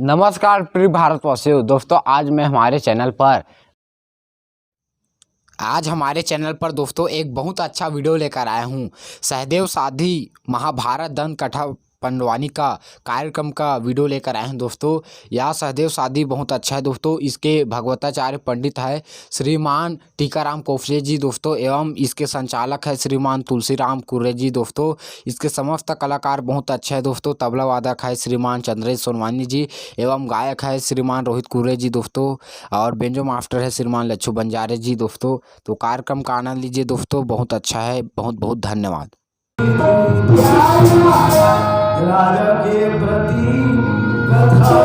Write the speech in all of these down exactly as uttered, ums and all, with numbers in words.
नमस्कार प्रिय भारतवासियों, दोस्तों, आज मैं हमारे चैनल पर आज हमारे चैनल पर दोस्तों एक बहुत अच्छा वीडियो लेकर आया हूँ। सहदेव सादी महाभारत दंड कथा पंडवानी का कार्यक्रम का वीडियो लेकर आए हैं दोस्तों। यह सहदेव सादी बहुत अच्छा है दोस्तों। इसके भगवताचार्य पंडित है श्रीमान टीकाराम कोफजे जी दोस्तों, एवं इसके संचालक है श्रीमान तुलसीराम कुर्रे जी दोस्तों। इसके समस्त कलाकार बहुत अच्छे हैं दोस्तों। तबला वादक है श्रीमान चंद्रेश सोनवानी जी, एवं गायक है श्रीमान रोहित कुर्रे जी दोस्तों, और बेंजो मास्टर है श्रीमान लच्छू बंजारे जी दोस्तों। तो कार्यक्रम का आनंद लीजिए दोस्तों, बहुत अच्छा है। बहुत बहुत धन्यवाद। राजा के प्रति कथा।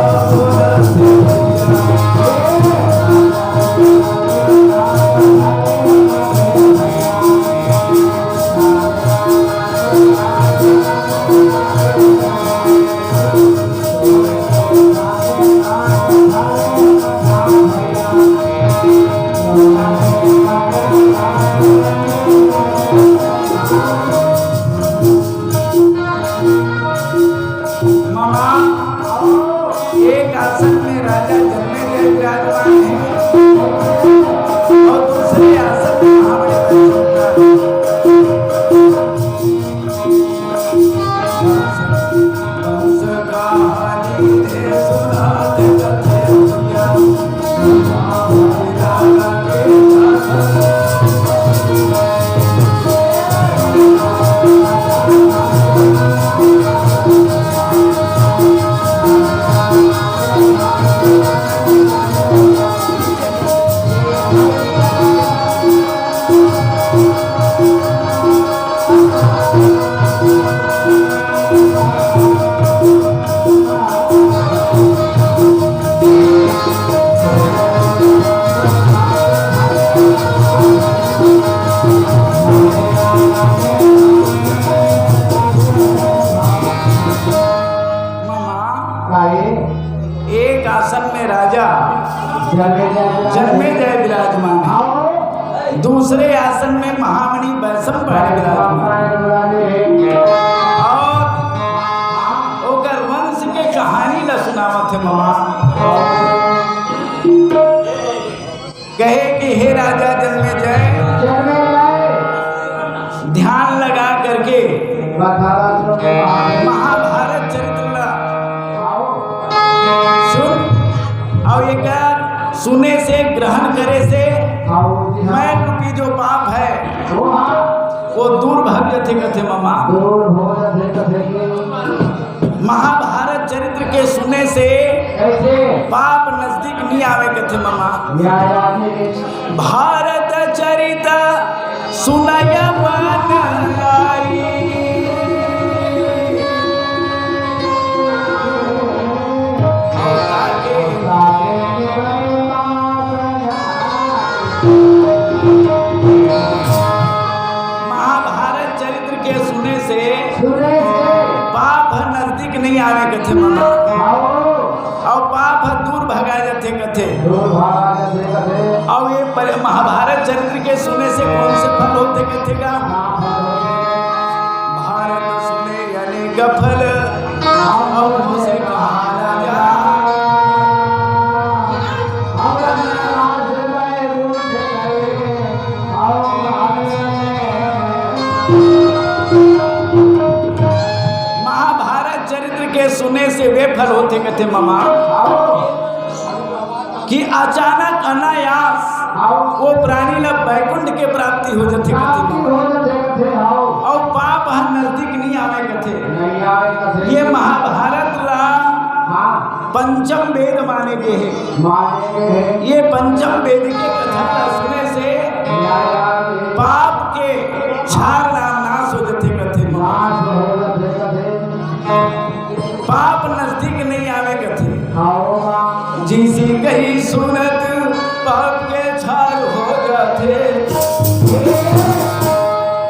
मामा, एक आसन में राजा जन्मेजय विराजमान है और दूसरे आसन में महाबली बैकुंठ। मामा, एक आसन में राजा जन्मेजय विराजमान है, दूसरे आसन में महामणि वैशंपायन विराजमान है। और ओकर वंश के कहानी ला सुनावत है मामा। कहे कि हे राजा जन्मेजय, ध्यान लगा करके महाभारत चरित्र ला सुन, और एकर सुने से, ग्रहण करे से मैं रूपी जो पाप है वो दूर भाग जथे कथे मामा। महाभारत चरित्र के सुने से पाप नजदीक नहीं आवे कथे मामा। भारत चरित सुनय मन लाई। महाभारत चरित्र के सुने से पाप ह नजदीक नहीं आवे कथे मामा। और पाप ह दूर भगा जाथे कथे। और ये पर-, महाभारत चरित्र के सुने से कौन से फल होथे कथे का? भारत सुने अनेक फल, और से कहा राजा। महाभारत चरित्र के सुने से वे फल होथे कथे मामा कि अचानक अनायास वो प्राणी ला बैकुंठ के प्राप्ति हो जथे कथे मामा। और पाप ह नजदीक नहीं आवे कथे। ये महाभारत ला पंचम वेद माने गे हे। ये पंचम वेद के कथा ला सुने से पाप के छार नाम नाश हो जथे कथे। पाप नजदीक नहीं आवे कथे। जिसे कही सुनत पाप के छार हो जाथे।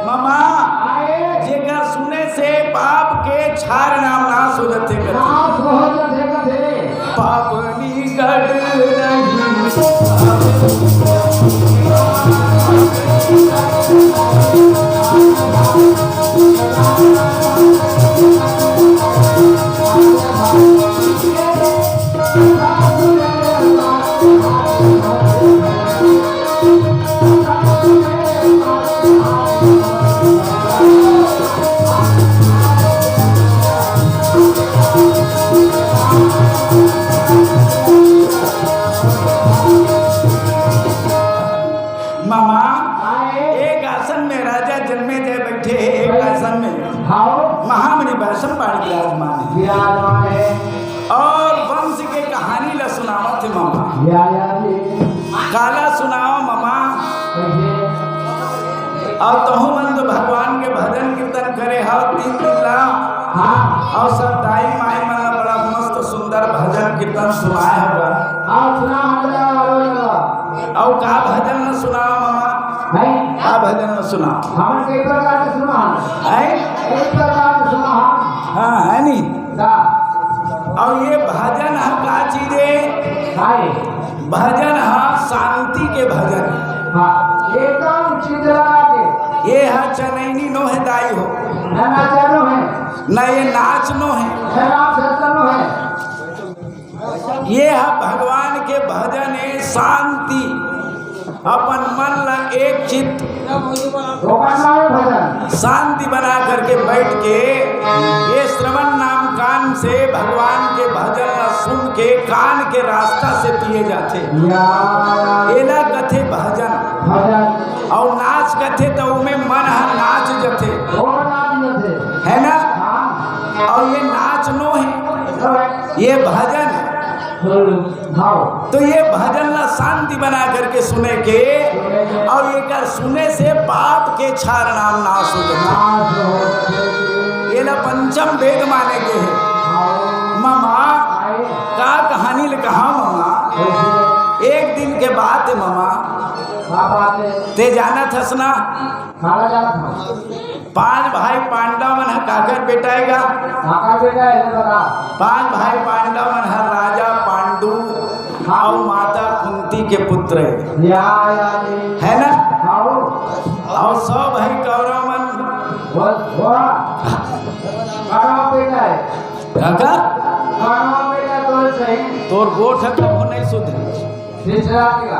मामा, जेकर सुने से पाप के छार नाम नाश हो जथे कथे। पाप निकट नहीं। या, या जी। काला सुनाओ ममा। कैसे? अउ तहूँ मन तो भगवान के भजन कीर्तन करे हव तीन दिन ला। हाँ। अउ सब दाई माई मन ला बड़ा मस्त सुंदर भजन कीर्तन सुनाए हव गा। हाँ, सुना, हम तो आलो ना। अउ का भजन न सुनाओ ममा? नहीं। का भजन न सुनाओ? हमन कई प्रकार के सुना हन। हैं? कई प्रकार के सुना हन। हाँ, है नी? का? अउ ये भजन ह का चीज हे? काय? भजन ह शांति के भजन। हाँ, एकदम चित्त लगा के। ये ह चनैनी नोहे दाई हो। ना, ना, चलो है। ना ये नाच नोहे। ना, नाच है, चलो है। ये ह भगवान के भजन हे, शांति। अपन मन ला एक चित्त ओकर नाम भजन। शांति बना करके बैठ के ये श्रवण नाम कान से भगवान के भजन ला सुन के कान के रास्ता से पिए जाथे। या। एला कथे भजन। भजन। अउ नाच कथे त ओमे मन ह नाच जथे। ओ नाच जथे। है ना? हाँ। अउ ये नाच नोहे। तो ये भजन हे। हम्म, हाँ। तो ये भजन ला शांति बना करके सुने के, अउ एकर सुने से पाप के छार नाम नाश हो जाथे। नाश हो जाथे। ये ला पंचम वेद माने के हे। हाँ। ममा, आए। का कहानी ले कहा ममा? कैसे? एक दिन के बात हे ममा। का बात हे? ते जानत हस ना? काला जात हस? पांच भाई पांडव मन ह काकर बेटा हे गा? काकर बेटा हे, बता। पांच भाई पांडव मन ह राजा पांडु हाँ। अउ माता कुंती के पुत्र हे। या, या, या। है ना? हाँ। अउ सौ भाई कौरव मन। वो, वो। कौरव बेटा हे। काका? कौरव बेटा तो सही। तोर गोठ ह कभू नहीं सुधरे। धृतराष्ट्र का।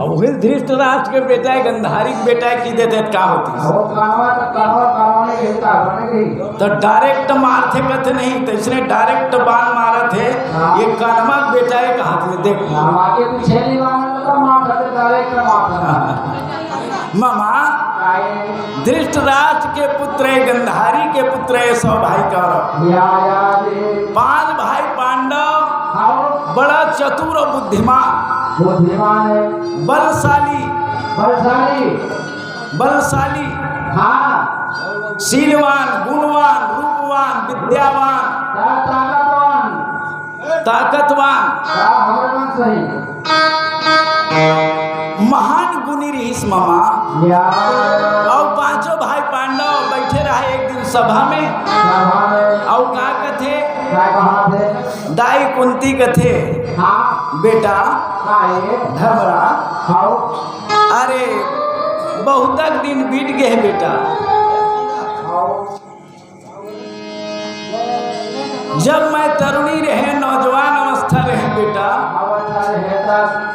अब वही धृतराष्ट्र के बेटा हे, गंधारी के बेटा हे, कहि देते त का होतिस? वो कानवा तो कानवा, कानवा नहीं कहता, बने गई। तो direct मारथे कथे नहीं, तो इसने direct बाण मारत हे, हाँ। ये कानवा के बेटा हे, कहा थे, देख। हम आगे पीछे नहीं मारना, तो मार खाते, direct मार खाते। ममा, आए। धृतराष्ट्र के पुत्र हे, गंधारी के पुत्र हे, सौ भाई कौरव। या, या, जी। पांच भाई पांडव, हाँ। बड़ा चतुर अउ बुद्धिमान। बुद्धिमान हे। बलशाली। बलशाली। बलशाली। हाँ। शीलवान, गुणवान, रूपवान, विद्यावान। ता-, ताकतवान। ताकतवान। ता-, हमरे मन सही। महान गुणी रिहिस ममा। या। अउ पांचों भाई पांडव बैठे रहे एक दिन सभा में। सभा में। अउ का कथे? का कहा थे? दाई कुंती कथे, हाँ। बेटा, का हे? धर्मराज, हाँ। अरे, बहुतक दिन बीत गे हे बेटा। हाँ। जब मैं तरुणी रहे, नौजवान अवस्था रहे बेटा, अवस्था रहे तब।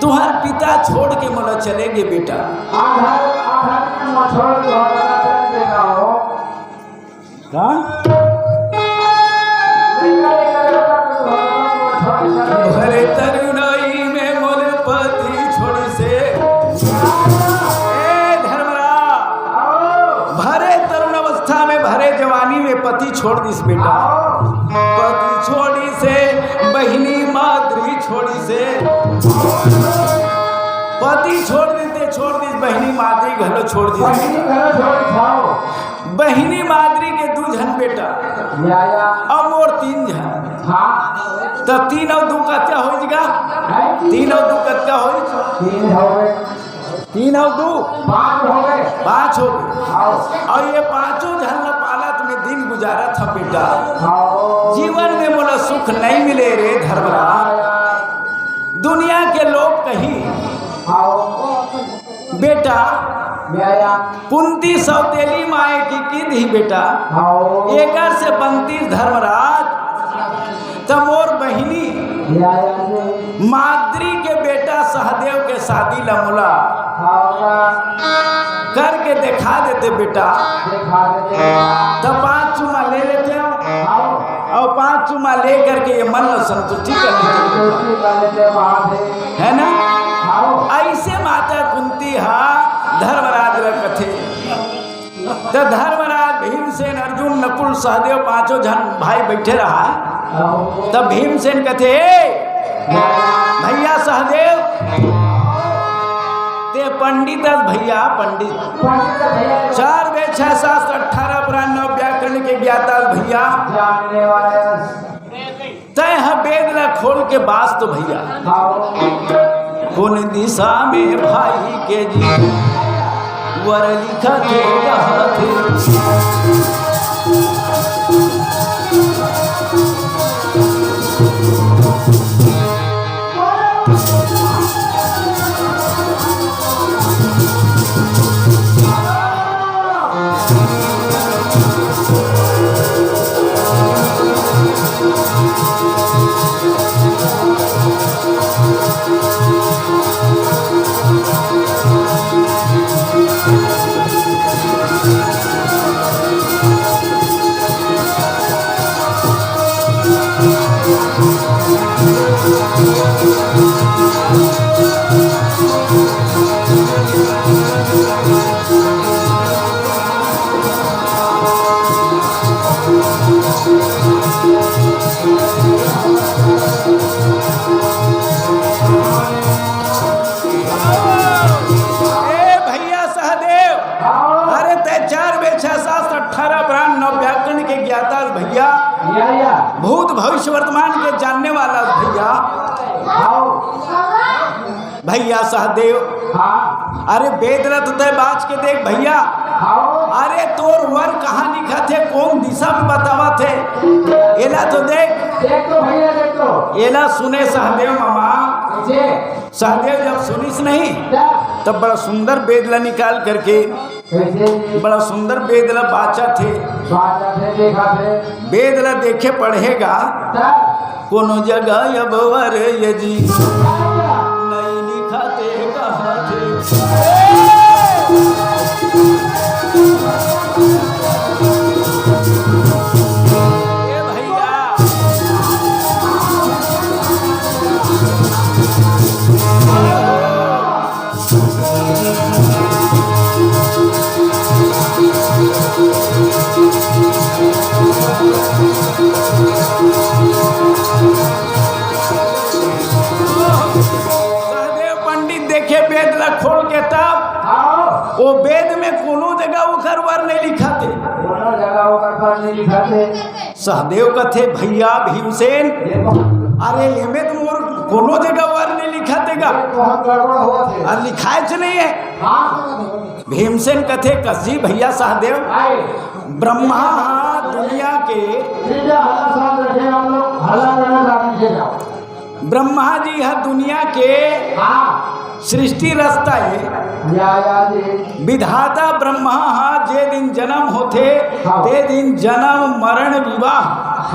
तुहर पिता छोड़ के मोला चले गे बेटा। आधार, आधार में मोला छोड़ के हो, बेटा हो। का? भरे तरुणाई में मोर पति छोड़िसे। ए धर्मराज, भरे तरुण अवस्था में, भरे जवानी में पति छोड़ दिस बेटा। पति छोड़िसे, बहिनी माद्री छोड़िसे। पति छोड़ देते, छोड़ दिस, बहिनी माद्री घलो छोड़ दिस। बहिनी घलो छोड़ दिस, हाँ। बहिनी माद्री के दू झन बेटा, या, या। अउ मोर तीन झन। हाँ। त तीन अउ दू कतका होइस गा? हैं? तीन अउ दू कतका होइस? तीन हो गए। तीन अउ दू? पाँच हो गए। पाँच हो गए। हाँ। अउ ये पाँचों झन ल पालत में दिन गुजारत हँव बेटा। हाँ। जीवन में मोला सुख नहीं मिले रे धर्मराज। दुनिया के लोग कही, हाँ। बेटा, या, या। कुंती सौतेली माय के किधही बेटा, हाँ। एकर से बनतिस धर्मराज, त मोर बहिनी या, या, जी। माद्री के बेटा सहदेव के शादी ल मोला हाँ, या। करके देखा देते बेटा। देखा देते। त पाँच चुम्मा ले लेते हो। हाँ। अउ पाँच चुम्मा ले करके ये मन ल संतुष्टि कर लेते हो। संतुष्टि कर लेते हो, बात है। है ना? हाँ। अइसे माता कुंती ह धर्मराज ल कथे। त धर्मराज, भीमसेन, अर्जुन, नकुल, सहदेव पाँचों झन भाई बइठे रहय। हाँ। त भीमसेन कथे, "ए, भैया सहदेव, ते पंडित अस भैया, पंडित। पंडित अस भैया। चार वेद, छह शास्त्र, अठारह पुराण, नौ व्याकरण के ज्ञाता अस भैया। जानने वाले। तैं ह वेद ला खोल के बाच तो भैया। हाँ। कोन दिशा में भाई के जी वर लिखत हे, कहत हे। ए भैया सहदेव, हाँ। अरे तैं चार वेद, छह शास्त्र, अठारह पुराण, नौ व्याकरण के ज्ञाता अस भैया। या, या। भूत भविष्य वर्तमान के जानने वाला अस भैया। हाँ। भैया सहदेव। हाँ। अरे वेद ला तो तैं बाच के देख भैया। हाँ। अरे तोर वर कहाँ लिखत हे, कोन दिशा में बतावत हे, एला तो देख। देख तो भैया, देख तो। एला सुने सहदेव मामा। जी। सहदेव जब सुनिस नहीं, क्या? तब बड़ा सुंदर वेद ला निकाल करके, कैसे? बड़ा सुंदर वेद ला बाचत हे। बाचत हे, देखत हे। वेद ला देखे पढ़ेगा, क्या? कोनो जगह अब वर ये जी, क्या? नहीं लिखत हे, कहत हे। ए भैया। सहदेव पंडित देखे वेद ला खोल के तब, हाँ। वो वेद में कोनो जगह ओकर वर नहीं लिखत हे। कोनो जगह ओकर वर नहीं लिखत हे। सहदेव कथे, "भैया भीमसेन, अरे एमे तो मोर कोनो जगह वर नहीं लिखत हे गा।" बहुत गड़बड़ होवत हे। अरे लिखाएच नहीं हे। हाँ। भीमसेन कथे, "कस जी भैया सहदेव, आए। ब्रह्मा हा दुनिया के।" ठीक है, हल्ला शांत रखें आप लोग, हल्ला करना चालू कीजिए आप। ब्रह्मा जी ह दुनिया के हाँ। सृष्टि रचता हे। या, या जी। विधाता ब्रह्मा ह जे दिन जन्म होथे, हाँ। ते दिन जन्म, मरण, विवाह।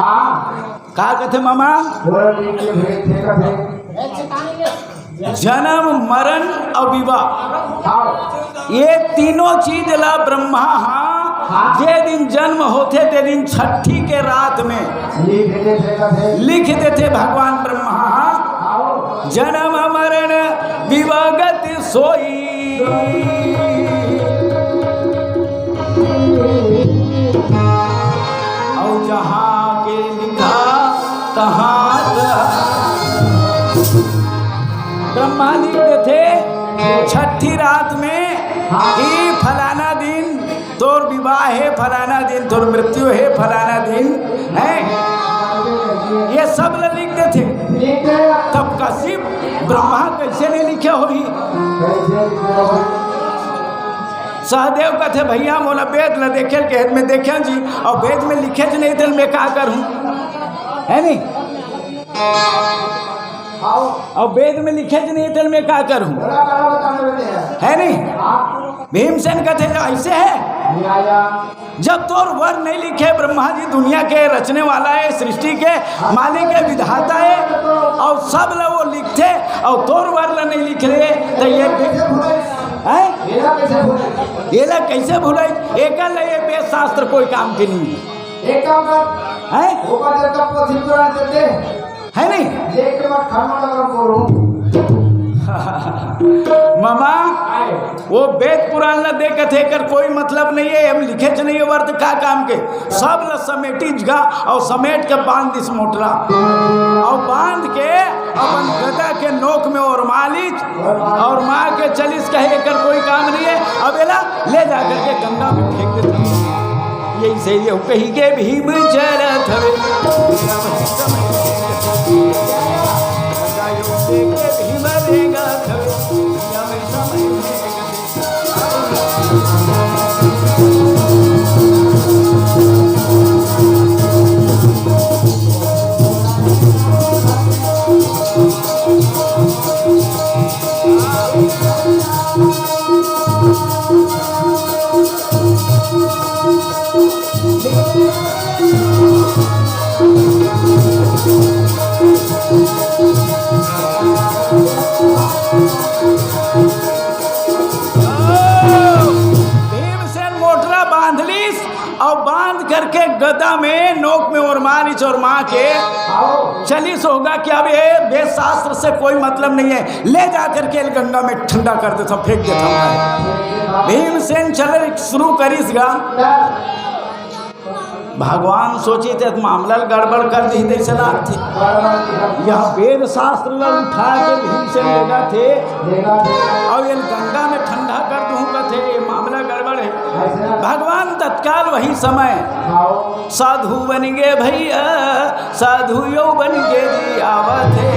हाँ। का कथे मामा? बोलो जी, के भेद थे कथे। जन्म, मरण अउ विवाह। हाँ। ये तीनों चीज ला ब्रह्मा हा, हाँ। जे दिन जन्म होथे, ते दिन छठी के रात में लिख देथे, कथे। लिख देथे भगवान ब्रह्मा हा, हाँ। जन्म मरण विवाह गति सोई। अउ जहाँ के लिखा तहाँ रहा। ब्रह्मा लिख देथे छठी रात में कि फलाना दिन तोर विवाह हे, फलाना दिन तोर मृत्यु हे, फलाना दिन हे, ये सब ल लिख देथे। तब कसी ब्रह्मा कैसे नहीं लिखे होही? सहदेव कथे, "भैया मोला वेद ल देखे ल कहे में देखे जी, अउ वेद में लिखे ज नहीं तेल में का करूँ?" है नहीं? अउ वेद में लिखे ज नहीं तेल में का करूँ? है नहीं? भीमसेन कथे, "जो ऐसे है?" जब तोर वर नहीं लिखे, ब्रह्मा जी दुनिया के रचने वाला हे, सृष्टि के मालिक हे, विधाता हे, अउ सब ल वो लिखथे, अउ तोर वर ल नहीं लिखे, त ये बे-, हैं? एला कैसे भुलाई? एकर ले ये वेद शास्त्र कोई काम के नहीं। एक काम कर, हैं? ओकर जगह पोथी पुराण दे दे। है नहीं? लेके मत खाना लगा बोलूं। मामा, वो वेद पुराण ला देखत हे, एकर कोई मतलब नहीं है, हम लिखे च नहीं है वर्त का काम के, सब ला समेटिस गा अउ समेट के बांध दिस मोटरा। अउ बांध के अपन गदा के नोक में ओरमा लिस अउ माँ के चलिस, कहे एकर कोई काम नहीं है, अब एला ले जा करके गंगा में फेंक देथे। यही से ये कही के भीम चरत हवे। भीम रेंगत हवे। भीमसेन मोटरा बांध लिस अउ बांध करके गदा में नोक में ओरमा लिस अउ ओरमा के चलिस होगा कि अब ये वेद शास्त्र से कोई मतलब नहीं है, ले जा करके गंगा में ठंडा कर देता हूँ, फेंक देता हूँ। भीमसेन चले शुरू करिस गा। भगवान सोचिस त मामला ल गड़बड़ कर दिही, तइसे लागथे। यह वेद शास्त्र ल उठा के भीमसेन लेगथे अउ ये गंगा में ठंडा कर दूँ कथे, ये मामला गड़बड़ है। भगवान तत्काल वही समय साधु बन गे भैया, साधु यो बन गे जी, आवत हे।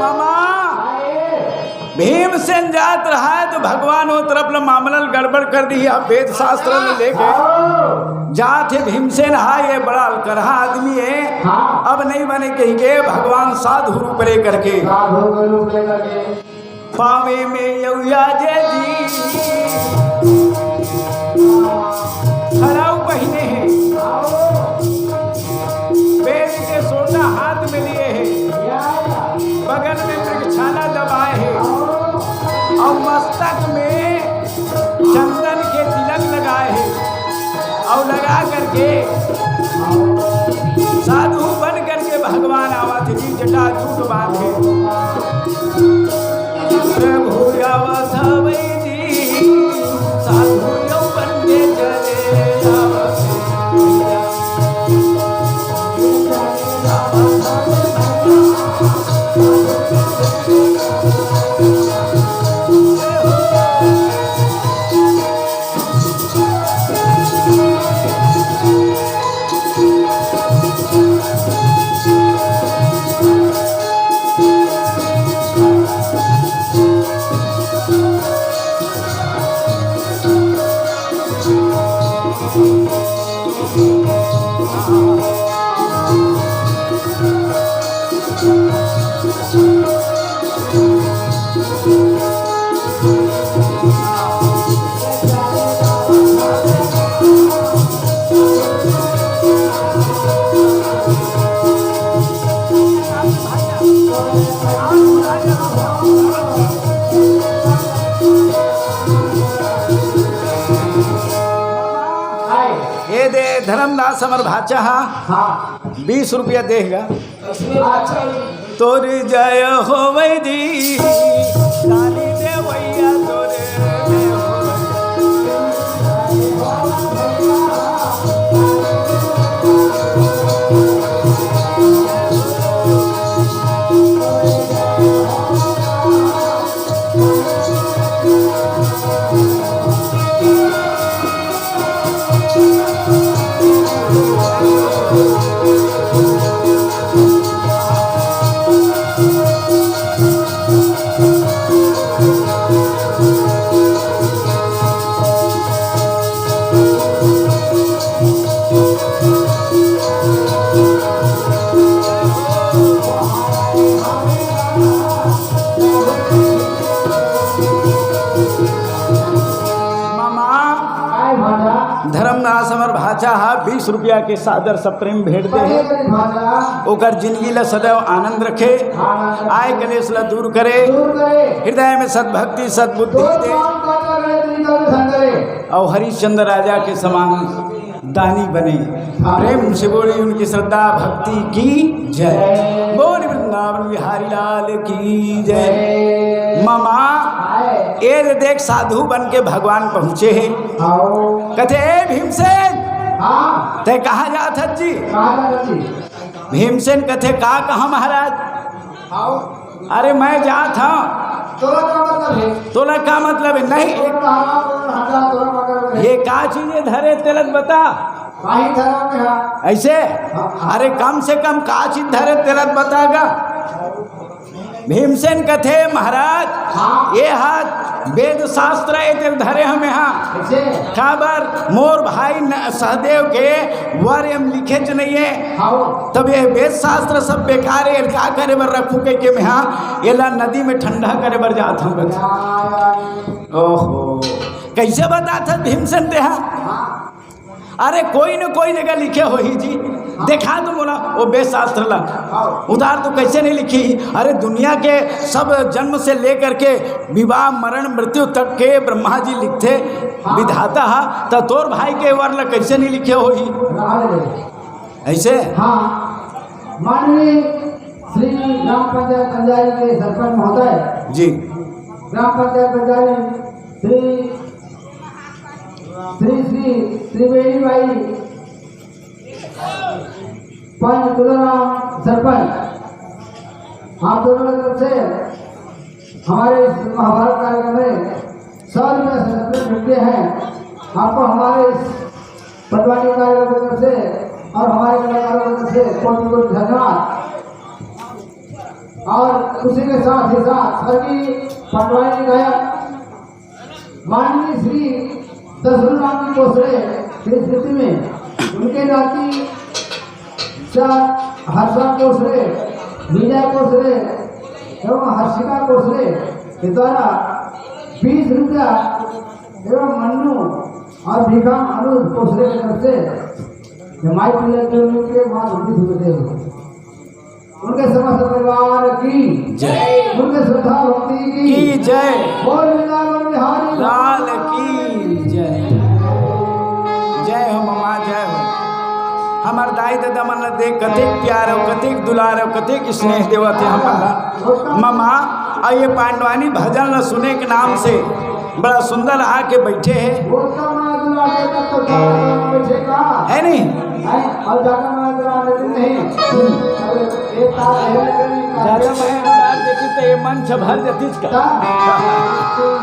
मामा, भीमसेन जात रहा है तो भगवान वो तरफ ले मामला ल गड़बड़ कर दिही। अब वेद शास्त्र ल लेके जात हे भीमसेन, हा ये बड़ा अलकरहा आदमी है, अब नहीं बने कहिके भगवान साधु रूप लेकर के साधु के रूप लेकर के पावे में यौया जे जी, खड़ाऊ पहिने हे, बेल के सोटा हाथ में लिए हे, बगल में मृगछाला दबाए हे अउ मस्तक में चंदन के तिलक लगाए हे अउ लगा करके साधु बन करके भगवान आवत हे जी, जटा जूट बांधे। प्रभु आवत हवै जी, साधु यो बन के चले आवत हे। ये दे धर्मदास हमर भाचा हा, हाँ। बीस रुपया देगा। अच्छा। तोर जय होवै जी, रानी देवैया तोर जय होवै। चाहा बीस रुपया के सादर सप्रेम भेंट दे हे। ओकर जिंदगी ला सदैव आनंद रखे, आय कलेश ला दूर करे, हृदय में सद्भक्ति सद्बुद्धि दे, और हरिश्चंद्र राजा के समान दानी बने। प्रेम से बोली उनकी श्रद्धा भक्ति की जय। बोल वृंदावन बिहारी लाल की जय। मामा, ए ले देख, साधु बन के भगवान पहुंचे हे। कथे, "ए भीमसेन, हाँ। तैं कहाँ जात हस जी?" कहाँ जात हस जी? भीमसेन कथे, "का कहाँ महाराज?" अरे मैं जात हँव। तोला का मतलब हे? तोला का मतलब हे? नहीं, तोला का मतलब हे? ये का चीज हे धरे तेला बता। काहीं धरा में हा। ऐसे? हाँ, हाँ। अरे कम से कम का चीज धरे तेला बता गा। भीमसेन कथे, महाराज, हाँ। ये हा वेद शास्त्र ए तेला धरे हँव मैं हा। ऐसे? काबर मोर भाई न-, सहदेव के वर एम लिखेच नइ हे। हाँ। तब ये वेद शास्त्र सब बेकार हे, एला का करे बर रखहूँ कहिके मैं हा, एला नदी में ठंडा करे बर जात हँव कथे। ओहो, कइसे बतात हस भीमसेन तें हा? अरे कोई न कोई जगह लिखे होही जी, देखा तो मोला वो वेद शास्त्र ला। उधार तो कइसे नइ लिखे ही? अरे दुनिया के सब जन्म से लेकर के विवाह, मरण, मृत्यु तक के ब्रह्मा जी लिखथे, विधाता हा, त तोर भाई के वर ला कइसे नइ लिखे होही? ऐसे? हाँ, माननीय श्री ग्राम पंचायत बंजारी के सरपंच महोदय जी। ग्राम पंचायत बंजारी श्री, श्री, श्री त्रिवेणी बाई, पंच तुलाराम सरपंच, आप दोनों की तरफ से हमारे इस महाभारत कार्यक्रम में सौ रुपये से सत्तर रुपये हैं। आपको हमारे इस पटवारी कार्यक्रम की तरफ से और हमारे कलाकारों की तरफ से कोटि कोटि धन्यवाद। और उसी के साथ ही साथ सभी पटवारी गायक माननीय श्री दसरू राम जी कोसरे की स्मृति में उनके नाती चा-, हर्षा कोसरे, विजय कोसरे एवं हर्षिका कोसरे के द्वारा बीस रुपया एवं मन्नू और भीखम अनुज कोसरे की तरफ से ये माई पूजा के उनके माँ धोती धोते हुए उनके समस्त परिवार की जय। उनके श्रद्धा भक्ति की की जय। बोल वृंदावन बिहारी लाल की जय। जय हो ममा, जय हो। हमर दाई ददा मन ला देख, कतेक प्यार हो, कतेक दुलार हो, कतेक स्नेह देवत हे हमन ला। ममा, अउ ये पांडवानी भजन ला सुने के नाम से बड़ा सुंदर आके बैठे हे। है नहीं? हैं? अउ जादा मैं अगर आ लेते नहीं। अरे, एक तार है, लेकिन एक तार जादा मैं अगर आ लेती तो ये मंच भर जातीस का।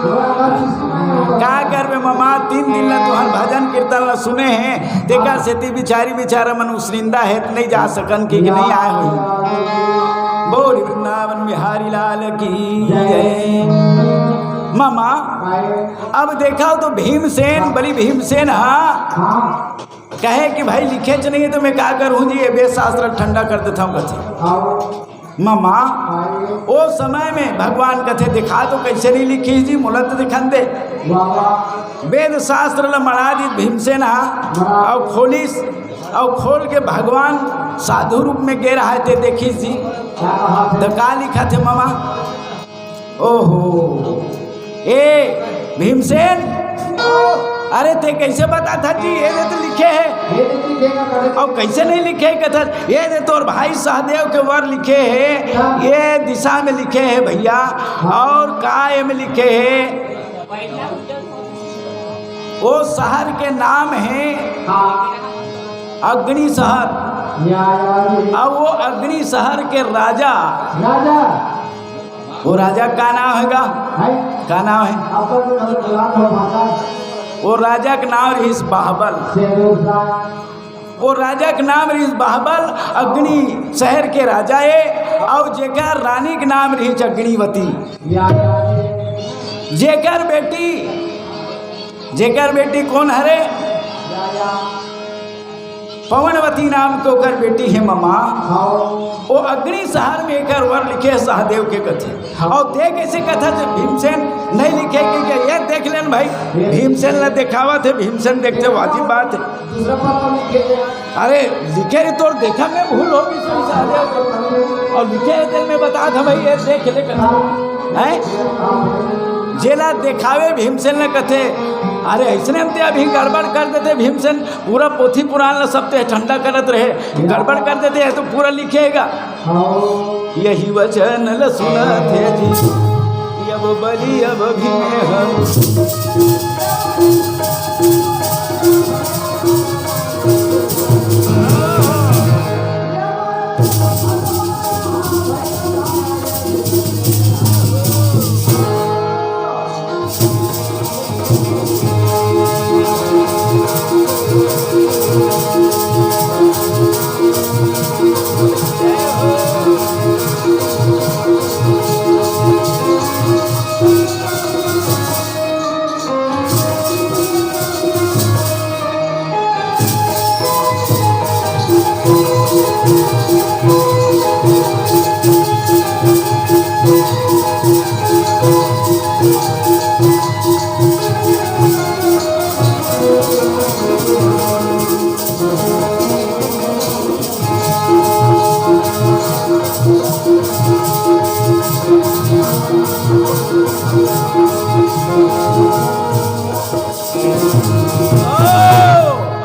थोड़ा अगर किसी में होता। का करबे ममा, तीन दिन ला तुहर भजन कीर्तन ला सुने हे, तेकर सेती बिचारी बिचारा मन उसनिंदा हे, त नहीं जा सकन कि, कि नहीं आए होही। बोल वृंदावन बिहारी लाल की जय। ममा, अब देखा तो भीमसेन, बलि भीमसेन, हाँ। हाँ। कहे कि भाई लिखेच नहीं हे तो मैं का करहूँ जी, ये वेद शास्त्र ठंडा कर देता हूँ कथे। हाँ। ममा, हाँ। ओ समय में भगवान कथे, देखा तो कइसे नहीं लिखे जी, मोला तो दिखन दे। वाह, वाह। वेद शास्त्र ल मड़ा दी भीमसेन हा, हाँ। अउ खोलिस, अउ खोल के भगवान साधु रूप में गे रहा हे ते देखिस जी। क्या बात है। त का लिखा थे ममा? ओहो, ए भीमसेन, अरे ते कइसे बतात हस जी? ये दे तो लिखे हे। ये दे तो लिखे हे, अउ कइसे नहीं लिखे हे कथस? ये दे तोर भाई सहदेव के वर लिखे हे, हाँ। ये दिशा में लिखे हे भैया, हाँ। अउ का एमे लिखे हे? वो शहर के नाम हे हाँ। अग्नि शहर। या, या, या। अउ वो अग्नि शहर के राजा, राजा। वो राजा का नाम हे गा? हैं? का नाम हे? अपन जो हम गुलाम हो माता। वो राजा के नाम रहिस बाहबल। शेर शाह। वो राजा के नाम रहिस बाहबल, अग्नि शहर के राजा हे, अउ जेकर रानी के नाम रहिस अग्निवती। या, या, या। जेकर बेटी, जेकर बेटी कोन हरे? या, या। पवनवती नाम के ओकर बेटी हे ममा। हाँ। वो अग्नि सहर में एकर वर लिखे हे सहदेव के कथे। हाँ। अउ देख ऐसे कथा से भीमसेन नहीं लिखे के, के ये देख लेन भाई, ये भीमसेन ला देखावत हे, भीमसेन देखथे, वाजिब बात हे। दूसरा पत्ता लिखे थे। अरे लिखे रे, तोर देखा में भूल हो गई सुन सहदेव। अउ लिखे हे तेल में बता था भाई, ये देख ले कथा। हैं? जेला देखावे भीमसेन ने कथे, अरे ऐसने में ते अभी गड़बड़ कर देते भीमसेन, पूरा पोथी पुराण ला सब ते ठंडा करत रहे, गड़बड़ कर देते हैं तो पूरा लिखेगा। यही वचन ल सुनत हे जी, अब बलि अब भी में हम।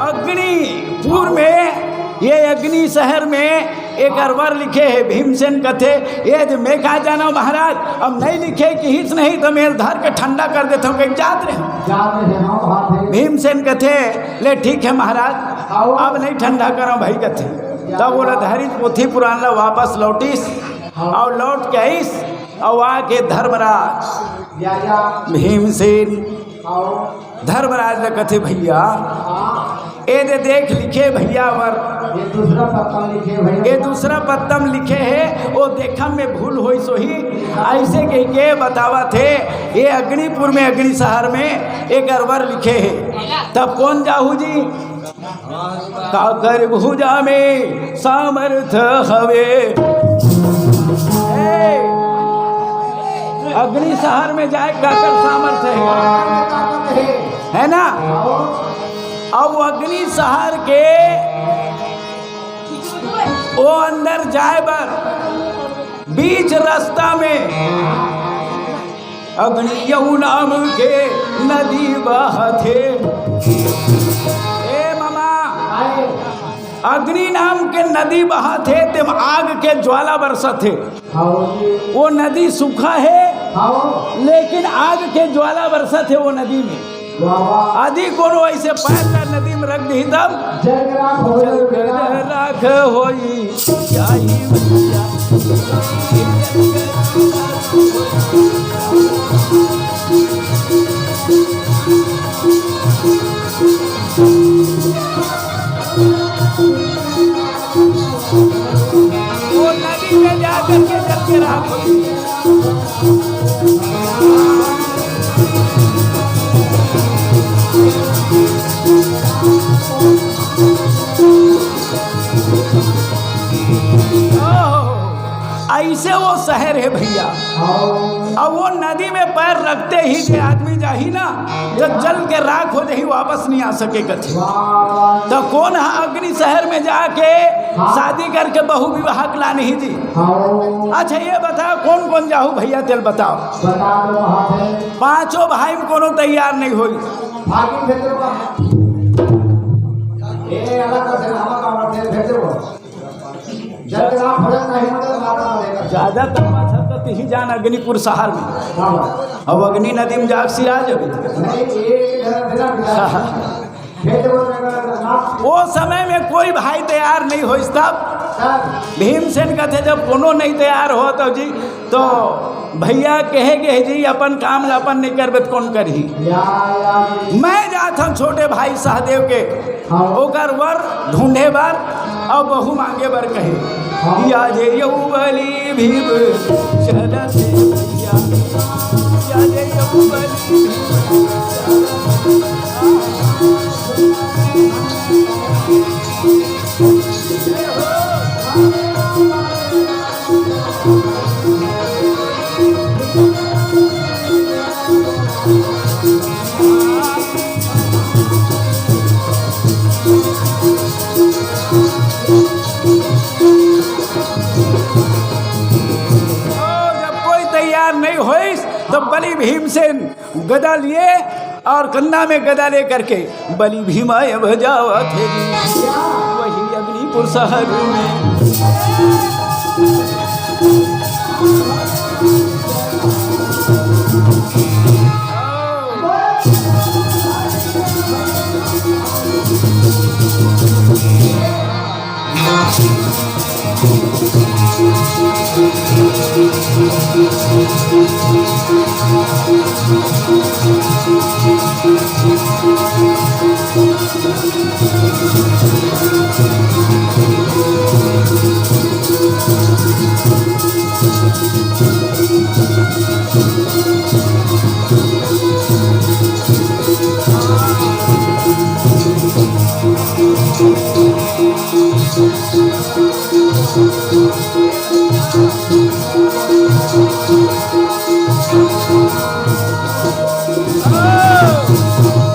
अग्निपुर में, ये अग्नि शहर में एकर वर लिखे हे। भीमसेन कथे, ये जे मैं का जाना महाराज, अब नहीं लिखे किहिस नहीं तो मैं धर के ठंडा कर देता हूँ, कहीं जात रहे। जात रहे, हाँ, बात है। भीमसेन कथे, ले ठीक है महाराज, आओ। अब नहीं ठंडा करो भाई कथे। तब बोला धरिस पोथी पुराण ला वापस लौटिस, हाँ। और लौट के आइस, और आके धर्मराज या, या। भीमसेन, आओ। धर्मराज ने कथे, भैया, हाँ। ए दे देख लिखे भैया वर। ये दूसरा पत्तम लिखे भैया। ये दूसरा पत्तम लिखे हे, वो देखम में भूल होई सोही। ऐसे कह के बतावत हे, ये अग्निपुर में, अग्नि शहर में एकर वर लिखे हे। तब कोन जाहू जी? काकर भुजा में सामर्थ हवे। ए, अग्नि शहर में जाए काकर सामर्थ हे? है ना? अब अग्नि शहर के वो अंदर जाए बर बीच रास्ता में अग्नि यहू नाम के नदी बहथे। ए मामा, अग्नि नाम के नदी बहथे, तेम आग के ज्वाला बरसथे। वो नदी सूखा हे, लेकिन आग के ज्वाला बरसत हे वो नदी में। वाह, वाह। यदि कोनो ऐसे पैर ला नदी में रख दी तब जल के राख हो जल के जाई। राख होई जाई भैया। वो नदी में जा करके जल के राख होई। ऐसे वो शहर हे भैया। अब वो नदी में पैर रखते ही जे आदमी जाही ना, तो जल के राख हो जाही, वापस नहीं आ सके कथे। तो कोन हा अग्नि शहर में जाके शादी करके बहु विवाह के लानही जी? अच्छा, ये बताओ, कोन कोन जाहू भैया, तेल बताओ। बता दो, वहाँ पे। पांचों भाई में कोनो तैयार नहीं होई। भागी भेजो का। ए, अलग से हवा का भेजो। जब तक आप फर्क नहीं होता, तो आप अलग कर। ज्यादा तमाशा तो तिही जान अग्निपुर शहर में। हाँ। अब अग्नि नदी में जाग सिरा जबे। नहीं, ये इधर, इधर, इधर। वो समय में कोई भाई तैयार नहीं होइस, तब भीमसेन कथे, जब कोनो नहीं तैयार हो तो जी, तो भैया कहे गे जी, अपन काम ला अपन नहीं करबे तो कोन करही? मैं जात हूँ छोटे भाई सहदेव के, ओकर वर ढूंढे बर और बहू मांगे बर कहे। या जे यहू बलि भीम चलत हे भैया, या जे यहू बलि भीम चलत हे। भीमसेन गदा लिए और कंधा में गदा लेकर के बलि भीम अब जावत हे जी, वही अग्निपुर शहर में।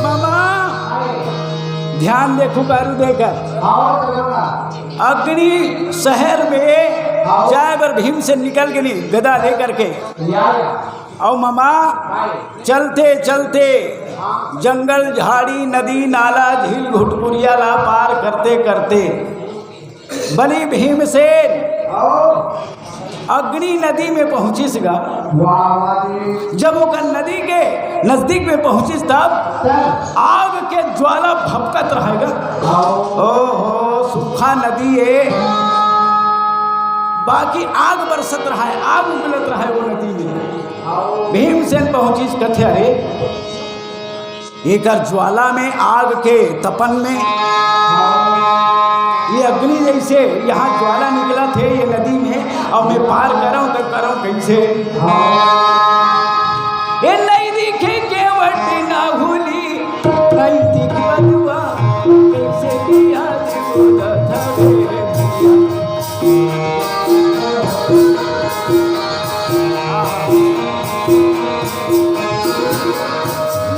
मामा, ध्यान देखो, गारू देकर। अग्नि शहर में जाए बर भीमसेन निकल गे नी, गदा लेकर के। अउ मामा, चलते चलते जंगल, झाड़ी, नदी, नाला, झील, घुटकुरिया ला पार करते करते बलि भीमसेन अग्नि नदी में पहुंचिस गा। वाह, वाह जी। जब ओकर नदी के नजदीक में पहुंचिस, तब तब। आग के ज्वाला भभकत रहे गा। आओ। ओहो, सूखा नदी हे, बाकी आग बरसत रहे, आग उबलत रहे वो नदी में। आओ। भीमसेन पहुंचिस, कथे, "अरे, एकर ज्वाला में, आग के तपन में, ये अग्नि जैसे यहाँ ज्वाला निकलत हे ये नदी में, अउ मैं पार करंव त करंव कइसे?" ए नइ दिखे केवट ना होली, नइ दिखे बलुआ, कइसे बियाह उड़त हवे।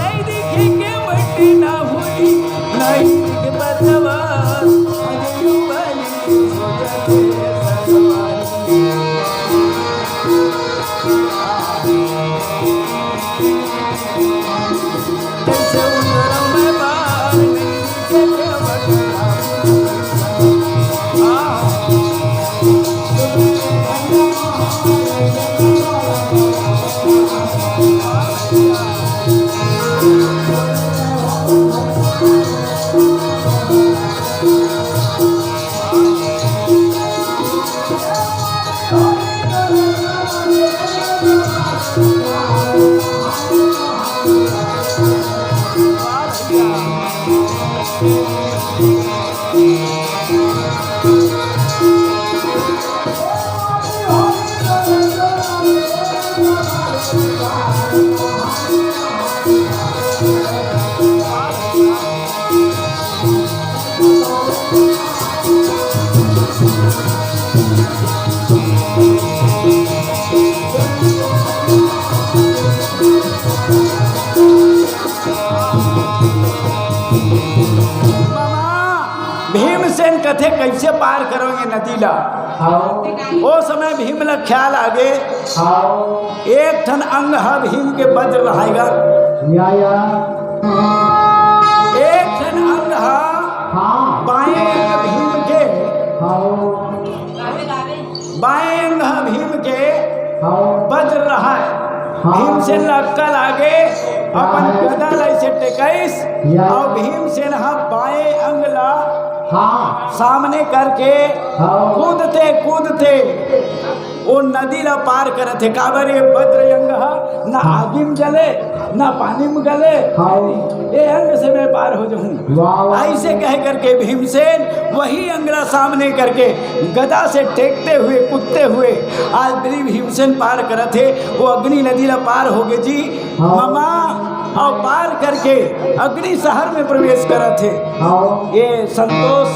नइ दिखे केवट ना होली, नइ दिखे बलुआ, अरे बलि सोचत सवारी। भीमसेन कथे, "कइसे पार करोगे नदी ला?" हाँ। ओ समय भीम ला ख्याल आगे, हाँ। एक ठन अंग ह भीम के वज्र रहाय गा। या, या। एक ठन अंग ह हाँ। बाएं अंग भीम के, हाँ। बाएं अंग ह भीम के हाँ। वज्र रहाय। हाँ। भीमसेन ला अक्कल आगे, अपन हाँ। गदा ला अइसे टेकइस, या। अउ भीमसेन ह बाएं अंग ला हाँ। सामने करके हाँ। कूदते कूदते ओ नदी ला पार करत हे। काबर ये वज्र अंग ह न आगी म जले, न पानी म गले, हाँ। ये अंग से मैं पार हो जाहूं। वाह, वाह। अइसे कह करके भीमसेन वही अंग ला सामने करके गदा से टेकते हुए, कूदते हुए आज बलि भीमसेन पार करत हे। वो अग्नि नदी ला पार होगे जी। हाँ। मामा, अउ पार करके अग्नि शहर में प्रवेश करत हे। हाँ। ये संतोष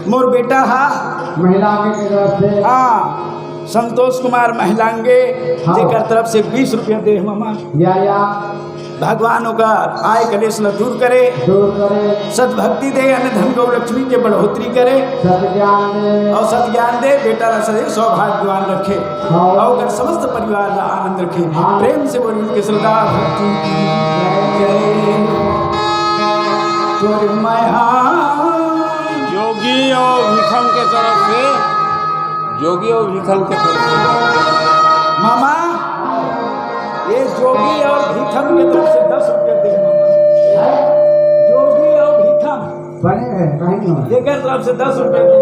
मोर बेटा हा। महिलांगे के तरफ से। हाँ, संतोष कुमार महिलांगे, हाँ। जेकर तरफ से बीस रुपया दे हे मामा। या, या। भगवान ओकर आय कलेश ल दूर करे, दूर करे। सद्भक्ति दे, अन्न धन गौ लक्ष्मी के बढ़ोतरी करे। सत ज्ञान दे। अउ सत ज्ञान दे, बेटा ल सदैव सौभाग्यवान रखे। हाँ। अउ ओकर समस्त परिवार ल आनंद रखे। हाँ। प्रेम से बोलिए उनके सरदार भक्ति की जय। तोर मया। जोगी अउ भीखम के तरफ से, जोगी अउ भीखम के तरफ से। मामा, ये जोगी अउ भीखम के तरफ से दस रुपया दे, मामा। जोगी अउ भीखम। बने हैं, कहीं नहीं। एकर तरफ से दस रुपया दे।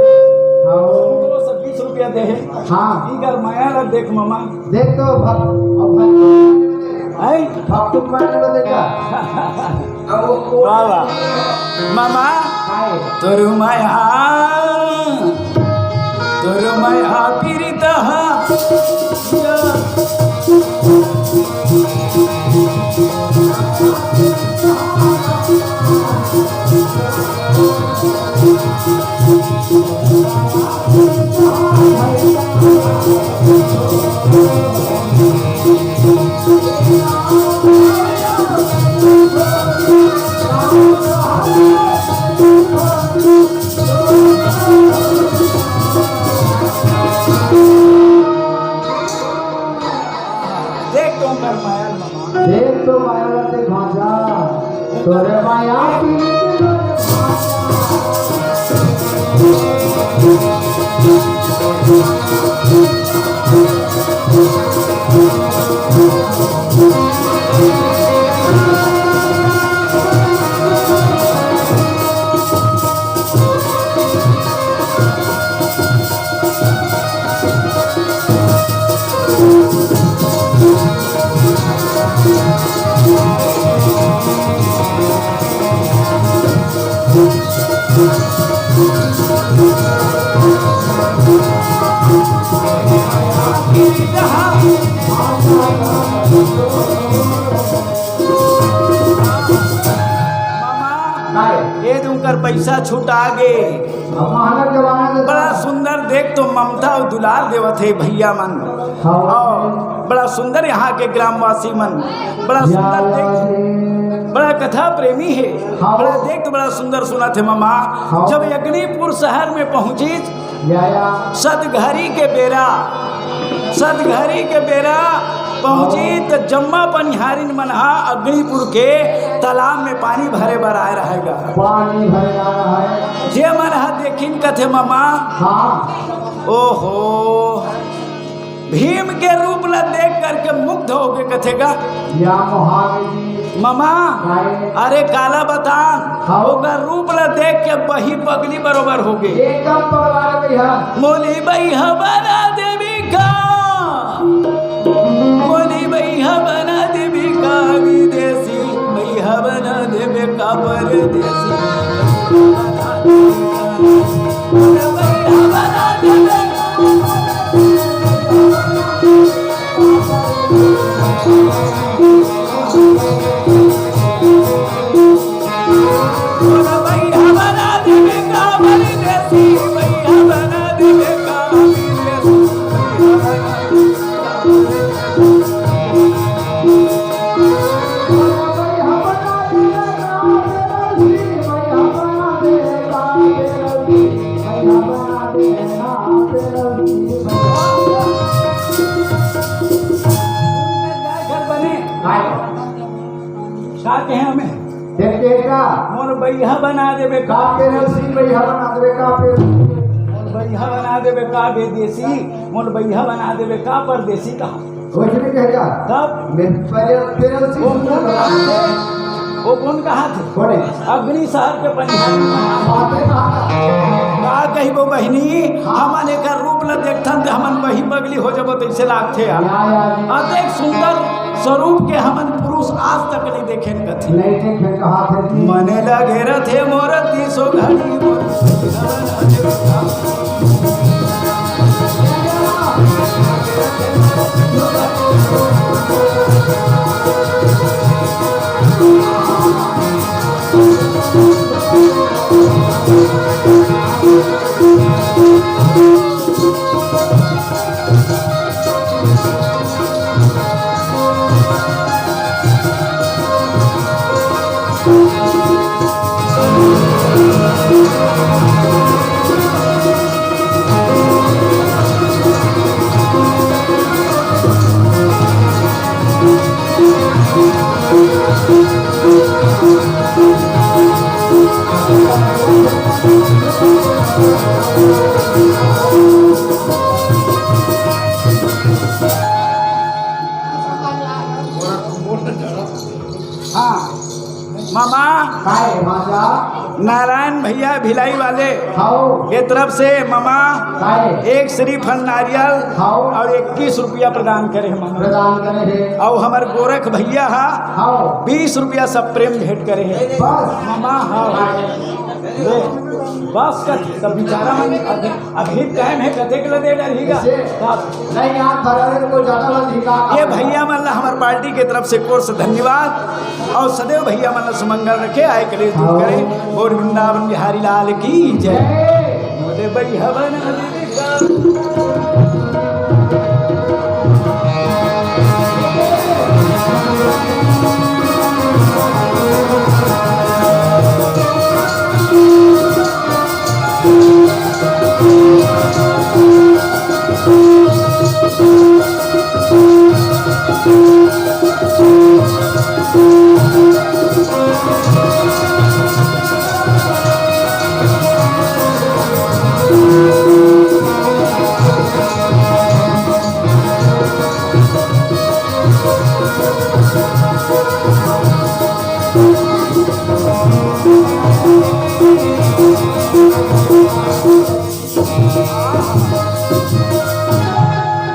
हाँ। उनको से बीस रुपया दे। हाँ। इनकर मया ला देख, मामा। देख तो भक्त, अब भक्त। हैं? भक्त मान बदे का? अब वो वाह, वाह। मामा, हाय। तोर मया, तोर मया पीरित हा। देख तो ओकर मया ल मामा। देख तो मया ल देख भांजा। तोरे मया पीरित तोरे भांजा। मामा, काय? ये दे उंकर पैसा छुटा गे। अब महंगा जमाना के बड़ा सुंदर, देख तो ममता अउ दुलार देवत हे भैया मन। हाँ। अउ बड़ा सुंदर यहाँ के ग्रामवासी मन, बड़ा सुंदर देख, बड़ा कथा प्रेमी हे। हाँ। बड़ा देख तो बड़ा सुंदर सुनत हे मामा। हाँ। जब अग्निपुर शहर में पहुँचिस, या, या। सतघरी के बेरा, सतघरी के बेरा पहुँचिस त जम्मा पनिहारिन मन हा अग्निपुर के तालाब में पानी भरे बर आय रहय गा। पानी भरे आय रहय। जे मन हा देखिन कथे, मामा, हाँ। ओहो, भीम के रूप ला देख करके मुग्ध हो गे कथे गा। या महावीर जी। मामा, काय? अरे काला बतान, हाँ। ओकर रूप ला देख के बही पगली बरोबर हो गे। एकदम पगला गे भैया। मोली बइहा बना देबे का, मोली बइहा बना देबे का विदेशी, बइहा बना देबे का परदेशी। का कहे हमें? देख के का? मोर बइहा बना देबे का? का के रसी बइहा बना देबे का पे? मोर बइहा बना देबे का विदेशी? मोर बइहा बना देबे का परदेशी कहा? वही में कह जा। तब? मैं पहले तेरे से वो कौन कहा थे? वो कौन कहा थे? कौन है? अग्नि शहर के पनिहारी। बातें कहा? का कहिबो बहिनी, हाँ। हमन एकर रूप ल देखथन त हमन बही पगली हो जबो तइसे लागथे यार। या, या, या। अतेक सुंदर स्वरूप के हमन पुरुष आज तक नइ देखेन कथे। नइ देखेन कहा थे जी। मने लगे रथे मोर तीसो घड़ी मोर। हाँ, ममा, काय राजा? नारायण भैया भिलाई वाले हाव। के तरफ से ममा काय? एक श्रीफल नारियल हाव। और इक्कीस रुपया प्रदान करे हे ममा। प्रदान करे हे। और हमर गोरख भैया हा हाव। बीस रुपया सब प्रेम भेंट करे हे। बस। ममा, हाँ। ले, बस कर, सब बेचारा मन अभी, अभी टाइम हे, कथे के लदे डरही गा। ऐसे? बस। नहीं, आप बराबर को ज्यादा मत धिका। ये भैया मन ला हमर पार्टी के तरफ से कोर से धन्यवाद और सदैव भैया मन ला सुमंगल रखे, आए कलेश दूर करे। और वृंदावन बिहारी लाल की जय। जय। बोले भैया बन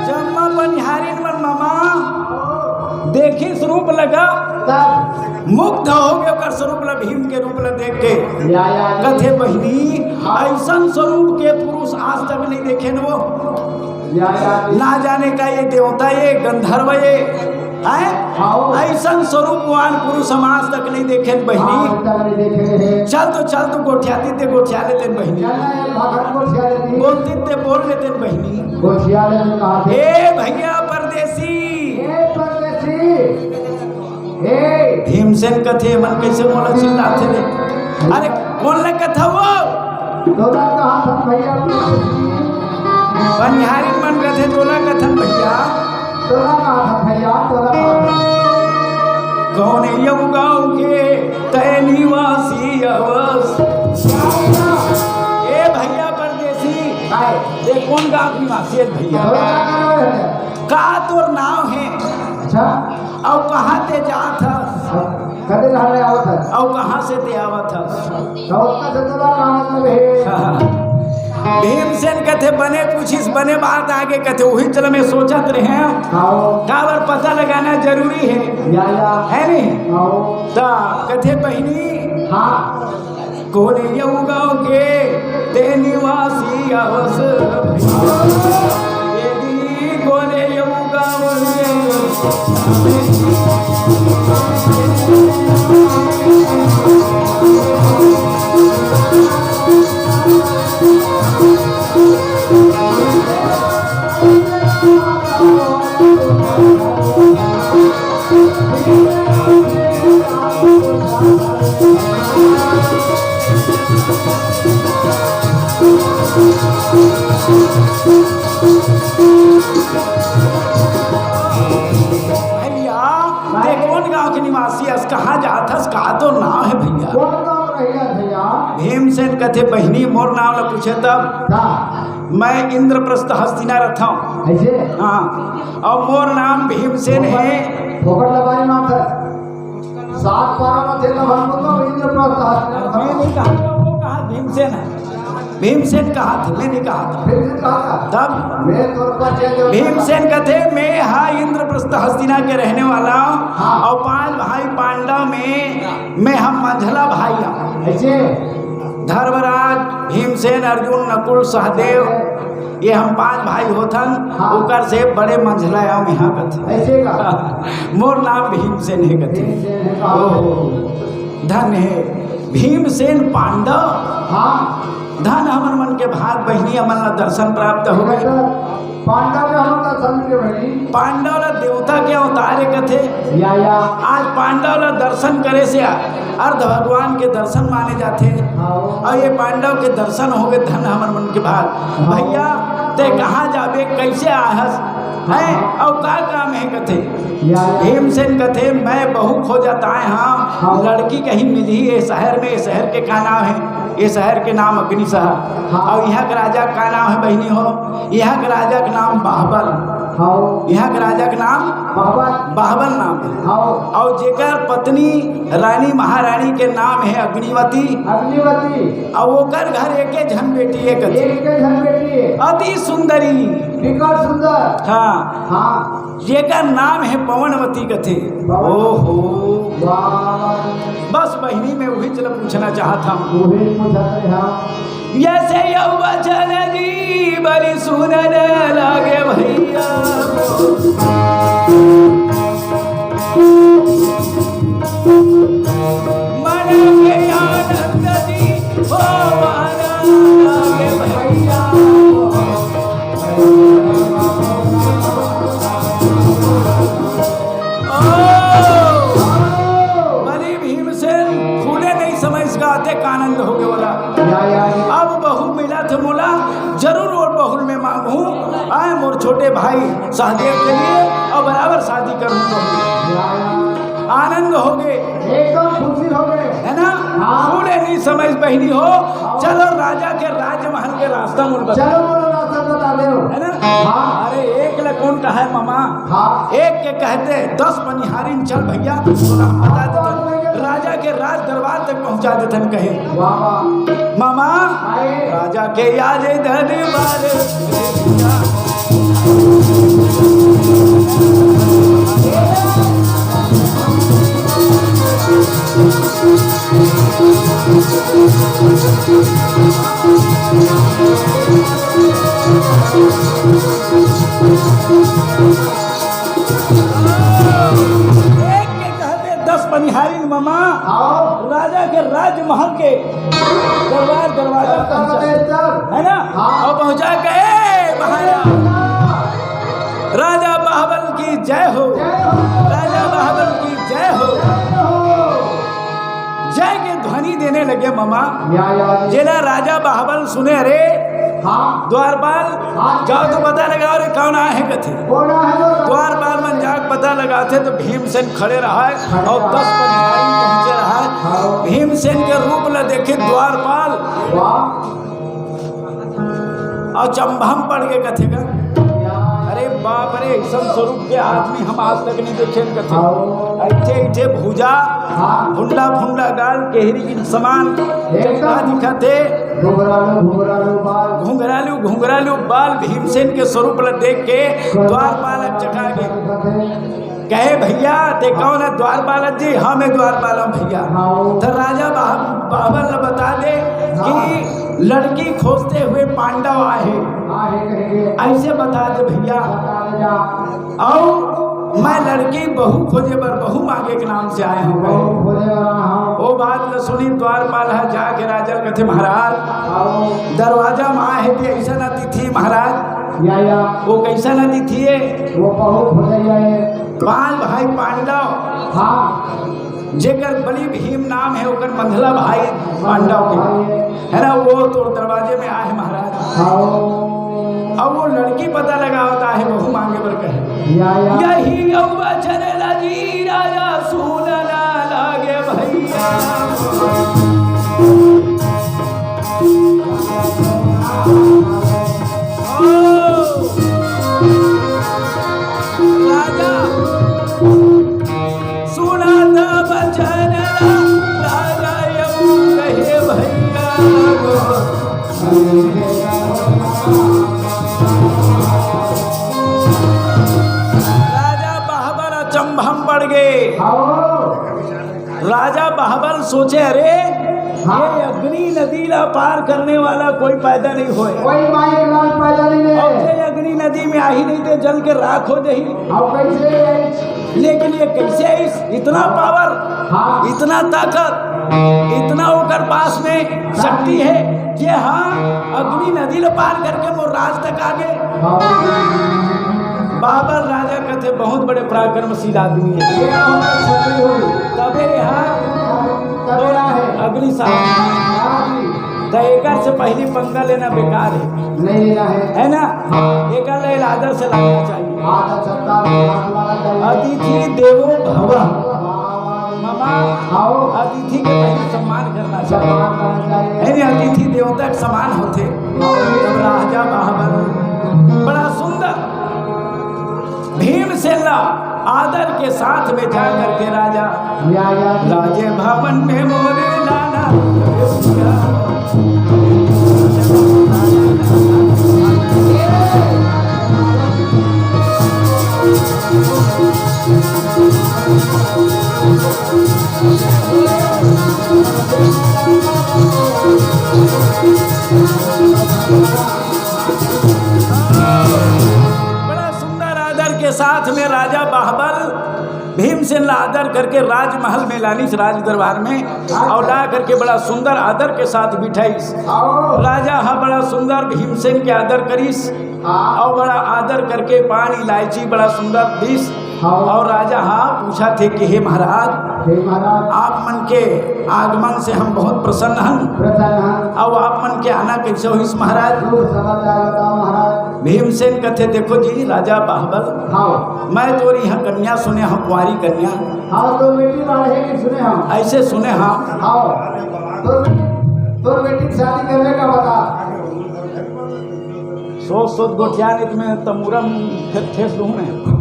जम्मा बनिहारिन मन ममा देखिस रूप लगा, तब मुग्ध हो गए ओकर स्वरूप ला, भीम के रूप ला देख के। या, या, या। कथे बहिनी, हाँ। ऐसन स्वरूप के पुरुष आज तक नहीं देखे न वो। या, या, या। ना जाने का ये देवता, ये गंधर्व, ये है? हाँ। ऐसन स्वरूपवान पुरुष हम आज तक नहीं देखे न बहिनी। आज तक नहीं देखे हैं। चल तो चल, तू गोठियाती ते गोठिया लेते न बहिनी। चल ना, ये भगत गोठिया लेती। बोलती ते बोल लेते न बहिनी। गोठिया लेते कहा थे? ए भैया परदेसी। ए परदेसी। ए। भीमसेन कथे, "मन कैसे मोला चिल्लाथे रे?" अरे, कौन ला कथा वो? तोला कहा था भैया। बनिहारी मन कथे, "तोला कथन भैया।" तोला कहा था भैया, तोला कहा था। कौन यऊ गांव के तय निवासी अवस? ए भैया परदेसी। काय? ये कौन गांव के निवासी है भैया? तोला का नाम है? का तोर नाम है? अच्छा। अउ कहाँ ते जात हस? कते रहने आवत हस? अउ कहाँ से ते आवत हस? तो ओतना से तोला का मतलब है? भीमसेन कथे, बने पूछिस, बने बात आगे कथे, उही चल में सोचत रहे। हाँ। काबर पता लगाना जरूरी है। या, या। है नहीं? हाँ। त कथे बहिनी, हाँ। कोने यऊ गांव के ते निवासी आवस भैया। ये दी कोने यऊ गांव के। भैया, ते कोन गांव के निवासी हस? कहाँ जात हस? का तो नाम है भैया? कोन गांव रहिया भैया? भीमसेन कथे, बहिनी मोर नाम ला पूछे तब। का? मैं इंद्रप्रस्थ हस्तिना रथंव। ऐसे? हाँ। अउ मोर नाम भीमसेन हे। फोकट लबारी मारत हे। सात पारा में थे तब हमको तो इंद्रप्रस्थ हस्तिना रथंव। मैं नहीं कहा, वो कहा भीमसेन है। भीमसेन कहा थे, मैं नहीं कहा था। भीमसेन कहा था। तब मैं तोर पर चल जाऊँ। भीमसेन कथे, मैं हा इंद्रप्रस्थ हस्तिना के रहने वाला हूँ। हाँ। अउ पांच भाई पांडव में मैं हा मंझला भाई हूँ। ऐसे? धर्मराज, भीमसेन, अर्जुन, नकुल, सहदेव, ये हम पांच भाई होथन, हाँ। ओकर से बड़े मंझला आम यहाँ कथे। ऐसे का? मोर नाम भीमसेन हे कथे। भीमसेन हे का? ओहो, धन हे भीमसेन पांडव। हाँ। धन हमर मन के भाग बहिनी, हमन ला दर्शन प्राप्त हो गए। पांडव के हमन ला दर्शन मिले बहिनी। पांडव ला देवता के अवतार हे कथे। या, या। आज पांडव ला दर्शन करे से अर्ध भगवान के दर्शन माने जाथे। हाँ। अउ ये पांडव के दर्शन हो गए, धन हमर मन के भाग। हाँ। भैया, ते कहाँ जाबे, कैसे आहस, हैं, अउ का काम हे कथे। भीमसेन कथे, मैं बहू खोजत आए हँव, लड़की कहीं मिलही ए शहर में, ए शहर के का नाम हे, ए शहर के नाम अग्नि शहर। अउ इहाँ के राजा के का नाम हे बहिनी हो, इहाँ के राजा के नाम बाहबल। इहाँ के राजा के नाम बाहबल नाम हे। अउ जेकर पत्नी रानी महारानी के नाम हे अग्निवती। अग्निवती। अउ ओकर घर एके झन बेटी हे कथे। एके झन बेटी हे। अति सुंदरी। बिकट सुंदर। हाँ। हाँ। जेकर नाम हे पवनवती कथे। पवन। ओहो। वाह। बस बहिनी, मैं उही चला पूछना चाहत हँव। उही पूछत हँव। जइसे यउ बचन जी बलि सुनन लागे भइया। मन के आनंद जी होवन लागे भइया। ओ, बलि भीमसेन फूले नहीं समझ गा, अतेक आनंद होगे ओला। या, या, या। अब बहू मिलत हे मोला, जरूर ओ बहू ल मैं मांगहूँ, आय मोर छोटे भाई सहदेव के लिए, अउ बराबर शादी करहूँ बहू। या, या। आनंद होगे। एकदम खुशी होगे। हे ना? हाँ। फूले नहीं समझ बहिनी हो, चलो राजा के राजमहल के रास्ता मोला बता। चलो मोला रास्ता बता देव। हे ना? हाँ। अरे एक ल कोन कहय ममा? हाँ। एक के कहते दस बनिहारिन चल भइया, तोला बता देथन, राजा के राज दरबार तक पहुँचा देथन कहे। वाह, वाह। मामा, आए। राजा के आजे दरबार। एक के कहते दस बनिहारिन ममा, हाँ। राजा के राजमहल के दरबार दरवाजा पहुंचा। हे ना? हाँ। अउ पहुंचा के, ए महाराज, राजा बाहबल की जय हो। जय हो। राजा बाहबल की जय हो। जय हो। जय के ध्वनि देने लगे ममा। या, या, या। जेला राजा बाहबल सुने, अरे, हाँ। द्वारपाल, हाँ। जाव तो पता लगाव रे, कोन आय हे कथे। कोन आय हे तो? द्वारपाल मन जाके पता लगाथे तो भीमसेन खड़े रहय अउ दस बनिहारिन पहुंचे रहय। हाँ। भीमसेन के रूप ल देखे द्वारपाल। वाह। अउ चंभम पड़ गे कथे गा, अरे बाप रे, अइसन स्वरूप के आदमी हम आज तक नहीं देखे हन कथे। अइठे अइठे भुजा, फुंडा फुंडा गाल, केहरी के समान एकदम। चमका दिखत हे। घुंघरालू, घुंघरालू बाल। घुंघरालू, घुंघरालू बाल, भीमसेन के स्वरूप ल देख के द्वारपाल अकचका गे। कहे, "भइया, ते कोन हे?" "द्वारपाल जी।" "हाँ, मैं द्वारपाल हूँ भइया।" हाँ। तो राजा बाह-, बाहबल ल बता दे कि लड़की खोजते हुए पांडव आए हे। हाँ, हे कहेंगे। अइसे बता दे भइया। बता दे जा। अउ मैं लड़की बहू खोजे बर बहू मांगे के नाम से आए हँव। बहू खोजे बर आए हँव। ओ बात ल सुनी द्वारपाल ह जाके राजा ल कथे, "महाराज, हाँ। दरवाजा म आए हे ते अइसन अतिथि महाराज।" या, या। ओ कइसन अतिथि हे? ओ बहू खोजे आए हे। पांच भाई पांडव। हाँ। जेकर बलि भीम नाम हे, ओकर मंझला भाई पांडव के, हे ना, ओ तोर दरवाजे में आए हे महाराज। हाँ। अउ ओ लड़की पता लगावत आए हे, बहू मांगे बर कहे। या, या। यही अउ बचन ल जी राजा सुनन लागे भइया। ओ राजा, सुनत बचन राजा यऊ कहे भइया। राजा बाहबल अचंभा म पड़ गे। राजा बाहबल सोचे, "अरे, हाँ। ये अग्नि नदी ला पार करने वाला कोई पैदा नहीं होय। कोई माई के लाल पैदा नहीं होय। अउ ये अग्नि नदी में आही नहीं ते जल के राख हो जाही। अउ कैसे आइस? लेकिन ये कैसे आइस? इतना पावर, हाँ। इतना ताकत, इतना ओकर पास में शक्ति है कि हाँ, अग्नि नदी ला पार करके मोर राज तक आ गे।" हाँ। बाहबल राजा कथे, "बहुत बड़े पराक्रमशील आदमी है।" ये बहुत छत्री हुई। तबे यहाँ तबे यहाँ है। अग्नि साहब। हाँ जी। त एकर से पहिली पंगा लेना बेकार हे। नहीं लेना है। है ना? हाँ। एकर ले आदर से लागना चाहिए। आदर सत्कार से लागना चाहिए। अतिथि देवो भव। हाँ। ममा, हाँ। अतिथि के पहिली सम्मान करना चाहिए। सम्मान करना चाहिए। है नी? अतिथि देवता के समान होथे। हाँ। तब राजा बाहबल बड़ा सुंदर भीमसेन ला आदर के साथ में जा करके राजा, या, या। राजे भवन में मोरे लाला। बड़ा सुंदर आदर के साथ में राजा बाहबल भीमसेन ला आदर करके राजमहल में लानिस, राज दरबार में, और ला करके बड़ा सुंदर आदर के साथ बिठाइस। हाँ। राजा हा बड़ा सुंदर भीमसेन के आदर करिस, हाँ। और बड़ा आदर करके पान इलायची बड़ा सुंदर दिस। हाँ। और राजा हा पूछथे कि हे महाराज, हे महाराज। आप मन के आगमन से हम बहुत प्रसन्न हन। प्रसन्न हन। और आप मन के आना कैसे होइस महाराज? शुभ समाचार बताओ महाराज। भीमसेन कथे, देखो जी राजा बाहबल, हाँ। मैं तोर इहाँ कन्या सुने हँव, कुंवारी कन्या। हाँ, तोर बेटी बाढ़े के सुने हँव। ऐसे सुने हँव। हाँ, तोर, तोर बेटी के शादी करने का बता। सोच सोच गोठियान, इत में तमूरा में ठे-, ठेस लूँ मैं।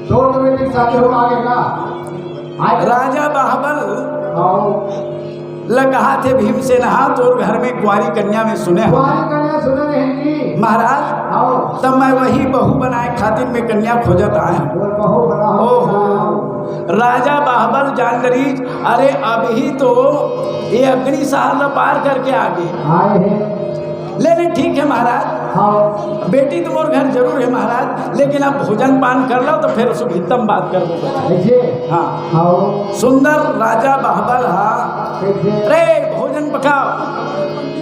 तोर तो बेटी के शादी हो आगे का? आज राजा बाहबल हाँ। ल कहाथे भीमसेन, हाँ, तोर घर में कुंवारी कन्या में सुने हँव। कुंवारी कन्या सुने रहेंगी। महाराज, हाँ। तब मैं वही बहू बनाए खातिर में कन्या खोजत आए हँव। बोल, बहू बनाओ। ओहो। राजा बाहबल जान डरिस, अरे अभी तो ये अग्नि साहब ला पार करके आगे। आए हैं। ले ले, ठीक है महाराज। हाँ। बेटी तो मोर घर जरूर है महाराज, लेकिन अब भोजन पान कर लो तो फिर सुभित्तम बात करबो। ऐसे? हाँ। हाँ। सुंदर राजा बाहबल हा। ऐसे? रे भोजन पकाओ,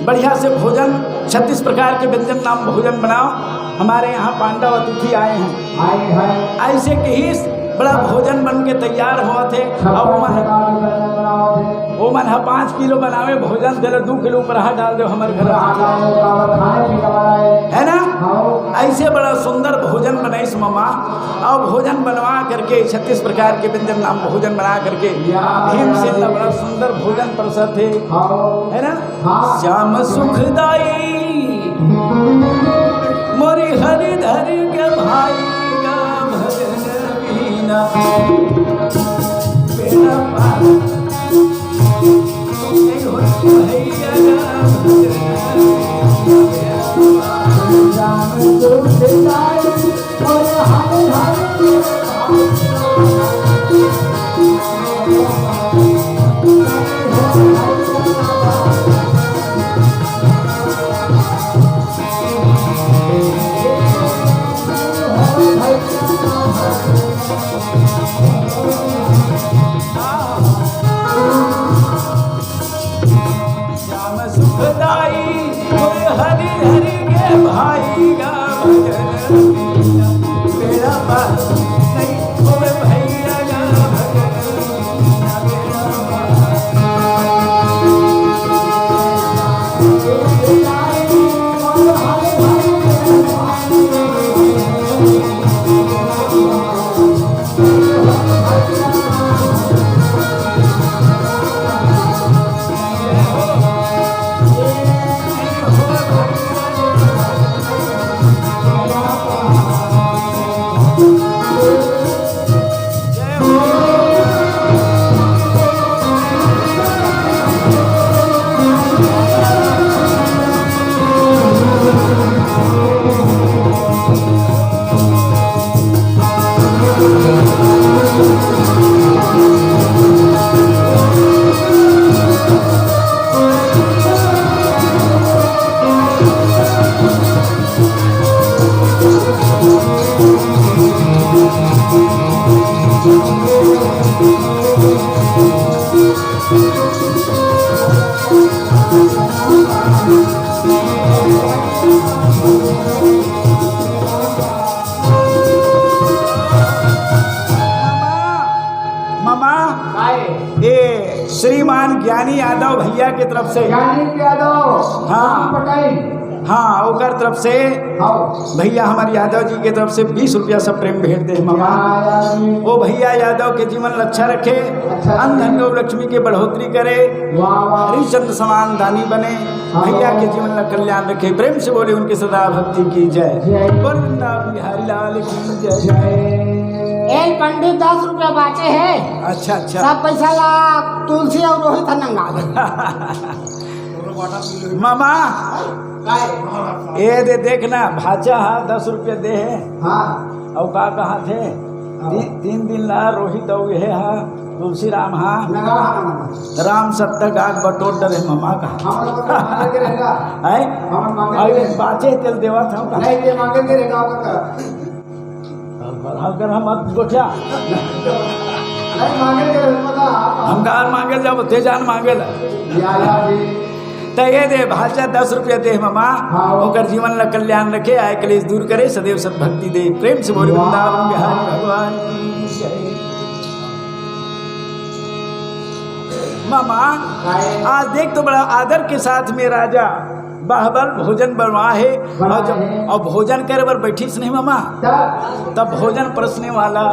बढ़िया से भोजन, छत्तीस प्रकार के व्यंजन नाम भोजन बनाओ। हमारे यहाँ पांडव अतिथि आए हैं। आए हैं। ऐसे कहिस, बड़ा भोजन बन के तैयार होवत हे। छप्पन और मन प्रकार के व्यंजन बनावत हे। ओ मन ह पाँच किलो बनावे भोजन, तेला दू किलो ऊपर हाथ डाल दे हमर घर। ऊपर हाथ डाल दे, काबर खाने पीने वाला है। है ना? हाँ। ऐसे बड़ा सुंदर भोजन बनाइस ममा, और भोजन बनवा करके छत्तीस प्रकार के व्यंजन नाम भोजन बना करके या, भीमसेन ला बड़ा सुंदर भोजन परसत हे। हाँ। है ना? हाँ। श्याम सुखदाई मोरी हरि धर के भाई का भजन बिना बेड़ा पार नहीं होत भैया का भजन बिना बेड़ा पार। श्याम सुखदाई मोरी हरि धर के भाई का भजन बिना बेड़ा पार। श्याम सुखदाई मोर हरि हरि के भाई गा भजन बिना बेड़ा पार नहीं होवे भैया गा भजन बिना बेड़ा पार। ममा, काय? ए श्रीमान ज्ञान यानी यादव भैया के तरफ से। यानी यादव। हाँ। पटेल। हाँ, ओकर तरफ से। हाँ। भैया हमारे यादव जी के तरफ से बीस रुपया सब प्रेम भेंट दे ममा। वो भैया यादव के जीवन ल अच्छा रखे, अच्छा। अन्न धन गौ लक्ष्मी के बढ़ोतरी करे, वाह, वाह। हरिचंद समान दानी बने, हाँ। भैया के जीवन ल कल्याण रखे। प्रेम से बोले उनके सदा भक्ति की जय। जय। बोल वृंदावन बिहारी लाल की जय। जय। ए पंडित, दस रुपया बाचे हे। अच्छा, अच्छा। सब पैसा ला तुलसी और रोहित ह नंगा दे। मामा, काय? ए दे, देख ना, भाचा हा दस रुपया दे हे। हाँ। अउ का कहा थे? हाँ। ती-, तीन दिन ला रोहित अउ ये हा तुलसी राम हा। नंगा हा, नंगा। राम सत्ता गाग बटोर डरे मामा का। हम लोग तो मांगे के रहेगा। हैं? हम मांगे अउ के ये बाचे तेल देवा था का? नहीं, ये मांगे के रहेगा आपका। अगर हम मत गोठिया। नहीं, मांगे के रहेगा, बता आप। हम कार मांगे जाबो, ते जान मांगे ला। या, या जी। त ये दे भाचा दस रुपया दे मामा, हाँ। ओकर जीवन ला कल्याण रखे, आय कलेश दूर करे, सदैव सद्भक्ति दे। प्रेम से बोले वाह। वृंदावन बिहारी भगवान की जय। मामा, काय? आज देख तो बड़ा आदर के साथ में राजा बाहबल भोजन बनवा हे, अउ जब, अउ भोजन करे बर बैठिस नहीं मामा, तब? तब भोजन परसने वाला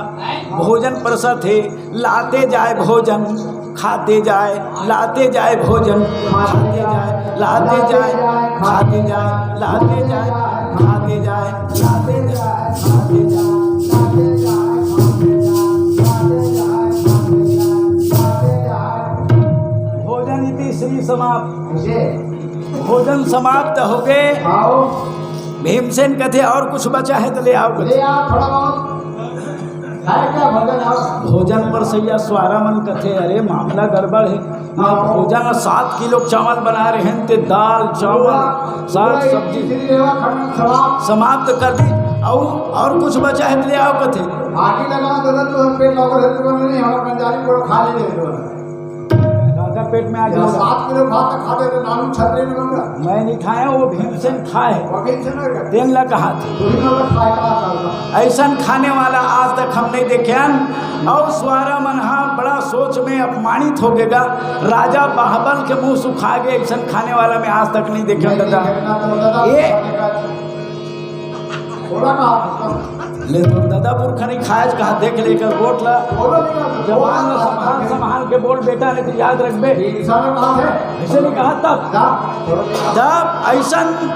भोजन परसत हे, लाते जाए भोजन, खाते जाए, लाते जाए भोजन, खाते जाए, लाते जाए, खाते जाए, लाते जाए, खाते जाए, लाते जाए, खाते जाए, लाते जाए, खाते जाए, खाते जाए, खाते जाए। भोजन इति श्री समाप्त। भोजन समाप्त होगे। आओ। भीमसेन कथे, "और कुछ बचा है त ले आओ।" ले आओ थोड़ा बहुत। है क्या भोजन? आओ। भोजन परसइया सुवारा मन कथे, "अरे, मामला गड़बड़ हे। मैं भोजन ला सात किलो चावल बना रहे हैं, ते दाल, चावल, पूरा, साग, पूरा सब्जी इडली लेवा खंड समाप्त। समाप्त कर दी। अउ, और कुछ बचा है त ले आओ," कथे। आगे लगाओ दादा, तो हम पेट लगा रहे, तो नहीं, हम अपन जारी पूरा खा ले, तो। काका पेट में आ गया। सात किलो भात खा ले, तो नानू छतरी में रहूंगा। मैं नहीं खाया, वो भीमसेन खाए। वो भीमसेन है क्या? तेन ला कहा थे। तू ही ना खाए, कहा था। ऐसन खाने वाला आज तक हम नहीं देखे हन। अउ सुवारा मन हा बड़ा सोच में अपमानित हो गेगा। राजा बाहबल के मुंह सुखा गे, ऐसन खाने वाला मैं आज तक नहीं देखे हन दादा। ये बोला कहा था। ले तो दादा पुरखा नहीं खाए, कहा देख ले एकर गोठ ला। बोला नहीं कहा। जवान ला संभाल, संभाल के बोल बेटा, नहीं तो याद रखबे। इंसान कहा है। ऐसे नहीं कहा तब। जा। तब ऐसन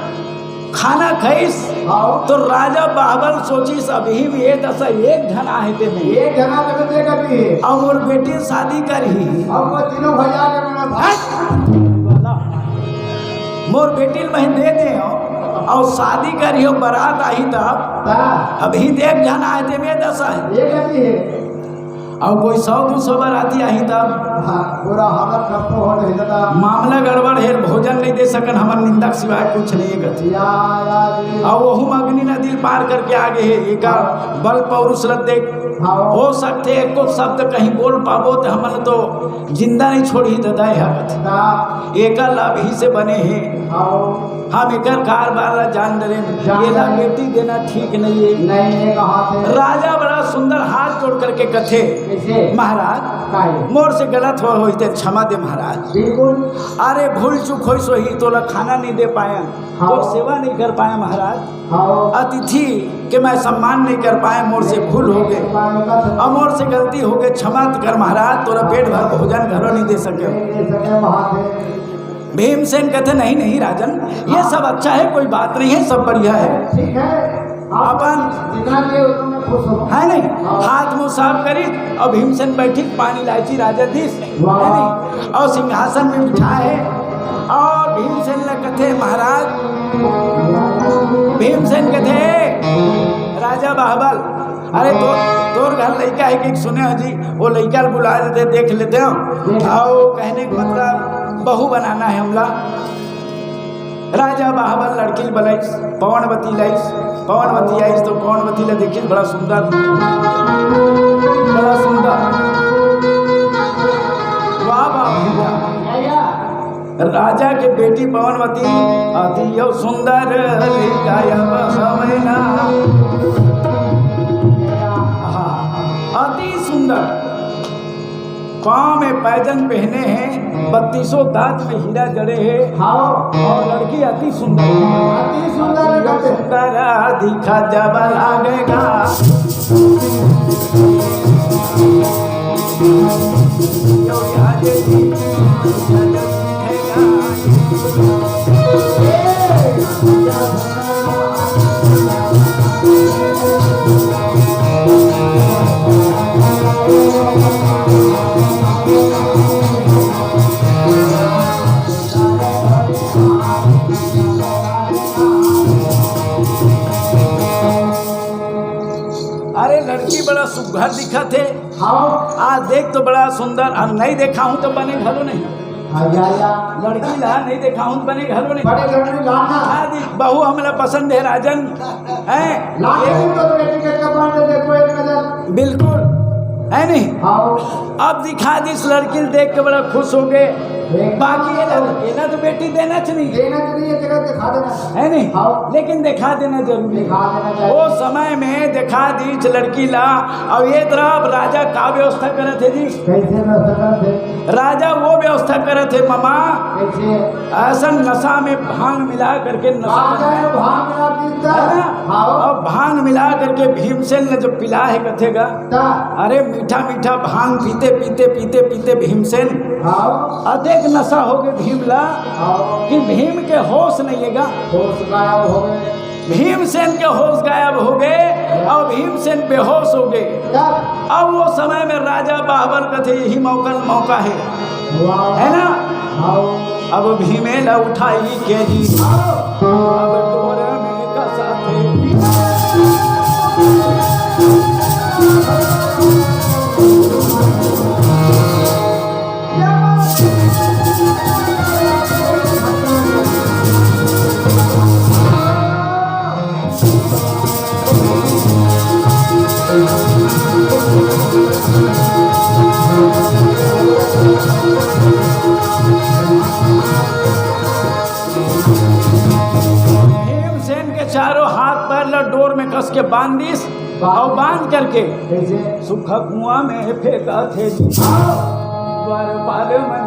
खाना खाइस, हाँ। तो राजा बाहबल सोचिस, "अभी भी ये दशा एक झन आहे ते में। एक झन आहे ते में ते कभी है। अब मोर बेटी शादी करही। अब वो तीनों भैया के मैंने भाई।" मोर बेटी ल मैं दे दे हूँ, अउ शादी करही, बारात आही तब। हाँ। अभी ते एक झन आहे ते में दशा है। ये कभी है। अउ कोई सौ दू सौ बाराती आही तब। हाँ, पूरा हालत खराब हो रही दादा। मामला गड़बड़ हे, भोजन नहीं दे सकन, हमर निंदा के सिवाय कुछ नहीं है कथे। या, या, जी। अउ वहू में अग्नि नदी पार करके आ गे हे, एकर बल पौरुष रख दे। हाँ। हो सकथे एको शब्द कहीं बोल पाबो त हमन तो जिंदा नहीं छोड़ही दादा, यह कथे। हाँ। एकर ला अभी से बने हे। हाँ। हम एकर कारबार ला जान डरेन, जान एला डरेन। बेटी देना ठीक नहीं है। नहीं, ये कहा थे। राजा बड़ा सुंदर हाथ जोड़ करके कथे, कैसे? "महाराज, काहे? मोर से गलत हो, होइस ते क्षमा दे महाराज। बिल्कुल। अरे भूल चूक होइस होही, तोला खाना नहीं दे पायन, हाँ। तोर सेवा नहीं कर पायन महाराज। हाँ। अतिथि के मैं सम्मान नहीं कर पायन, मोर से भूल हो गे। अउ मोर से गलती हो गे, क्षमा कर महाराज, तोला पेट भर भोजन घलो नहीं दे सके।" नहीं दे सके महाराज। भीमसेन कथे, "नहीं, नहीं राजन, ये सब अच्छा है, कोई बात नहीं है, सब बढ़िया है।" ठीक है, आप अपन जितना दे उतना मैं खुश हूँ। है नहीं? हाँ। हाथ मुंह साफ करी अउ भीमसेन बैठी, पानी लाइची राजा दीस, वाह। है नहीं? अउ सिंहासन में बिठाए हे अउ भीमसेन ला कथे, "महाराज," भीमसेन कथे, "राजा बाहबल, अरे तो, तोर घर लइका हे कि सुने हो जी, वो लइका ल बुला देते, देख लेते हो।" अउ कहने के मतलब बहू बनाना है हमला। राजा बाहबल लड़की ल बलाइस, पवनवती लाइस, पवनवती आइस तो पवनवती ला देखिस, बड़ा सुंदर, बड़ा सुंदर। वाह, वाह, भैया। राजा के बेटी पवनवती, अति यो सुंदर लइका अब हवै ना। आहा, अति सुंदर। पाँव में पैजन पहने हे, बत्तीसों दांत में हीरा जड़े हे। हाँ। अउ लड़की अति सुंदर। अति सुंदर लगत हे। सुंदर दिखा जब लागेगा। अरे, लड़की बड़ा सुघर दिखत हे। हाँ। आ देख तो बड़ा सुंदर, अउ नहीं देखाहूँ तो बने घलो नहीं। हाँ, या, या। लड़की ला नहीं देखाहूँ तो बने घलो नहीं। बने घलो नहीं, लाना। हाँ जी, बहू हमला पसंद हे राजन, हैं? लाना ही तो बेटी के कपार में देखो एक नजर। बिल्कुल, है नहीं? हाँ। अब दिखा दिस लड़की ल देख के बड़ा खुश हो गए। एकदम। बाकी एला, एला तो बेटी देना च नहीं। देना च नहीं, ये जगह दिखा देना। है नहीं? हाँ। लेकिन दिखा देना जरूरी हे। दिखा देना चाहिए। ओ समय में दिखा दीच लड़की ला। अउ ये तरफ राजा का व्यवस्था करत हे जी? कैसे व्यवस्था करत हे? राजा वो व्यवस्था करत हे मामा। कैसे? अइसन नशा में भांग मिला करके नशा राजा में भांग मिला पीता। है ना? हाँ। अउ भांग मिला करके भीमसेन ने जब पिला हे कथे गा, ता। अरे मीठा मीठा भांग पीते पीते पीते पीते भीमसेन हाँ। अतेक नशा हो गए भीम ला हाँ। कि भीम के होश नहीं हे गा। होश गायब हो गए। भीमसेन के होश गायब हो गए अउ भीमसेन बेहोश हो गए। तब? अब वो समय में राजा बाबर कथे यही मौका, मौका हे, वाह। है ना? हाँ। अब भीमे ला उठाई के जी, हाँ। अब डोर में कसा थे। भीमसेन के चारों हाथ पैर ला डोर में कस के बांध दिस, अउ बांध करके कैसे? सूखा कुआं में फेंका थे जी। द्वारपाल मन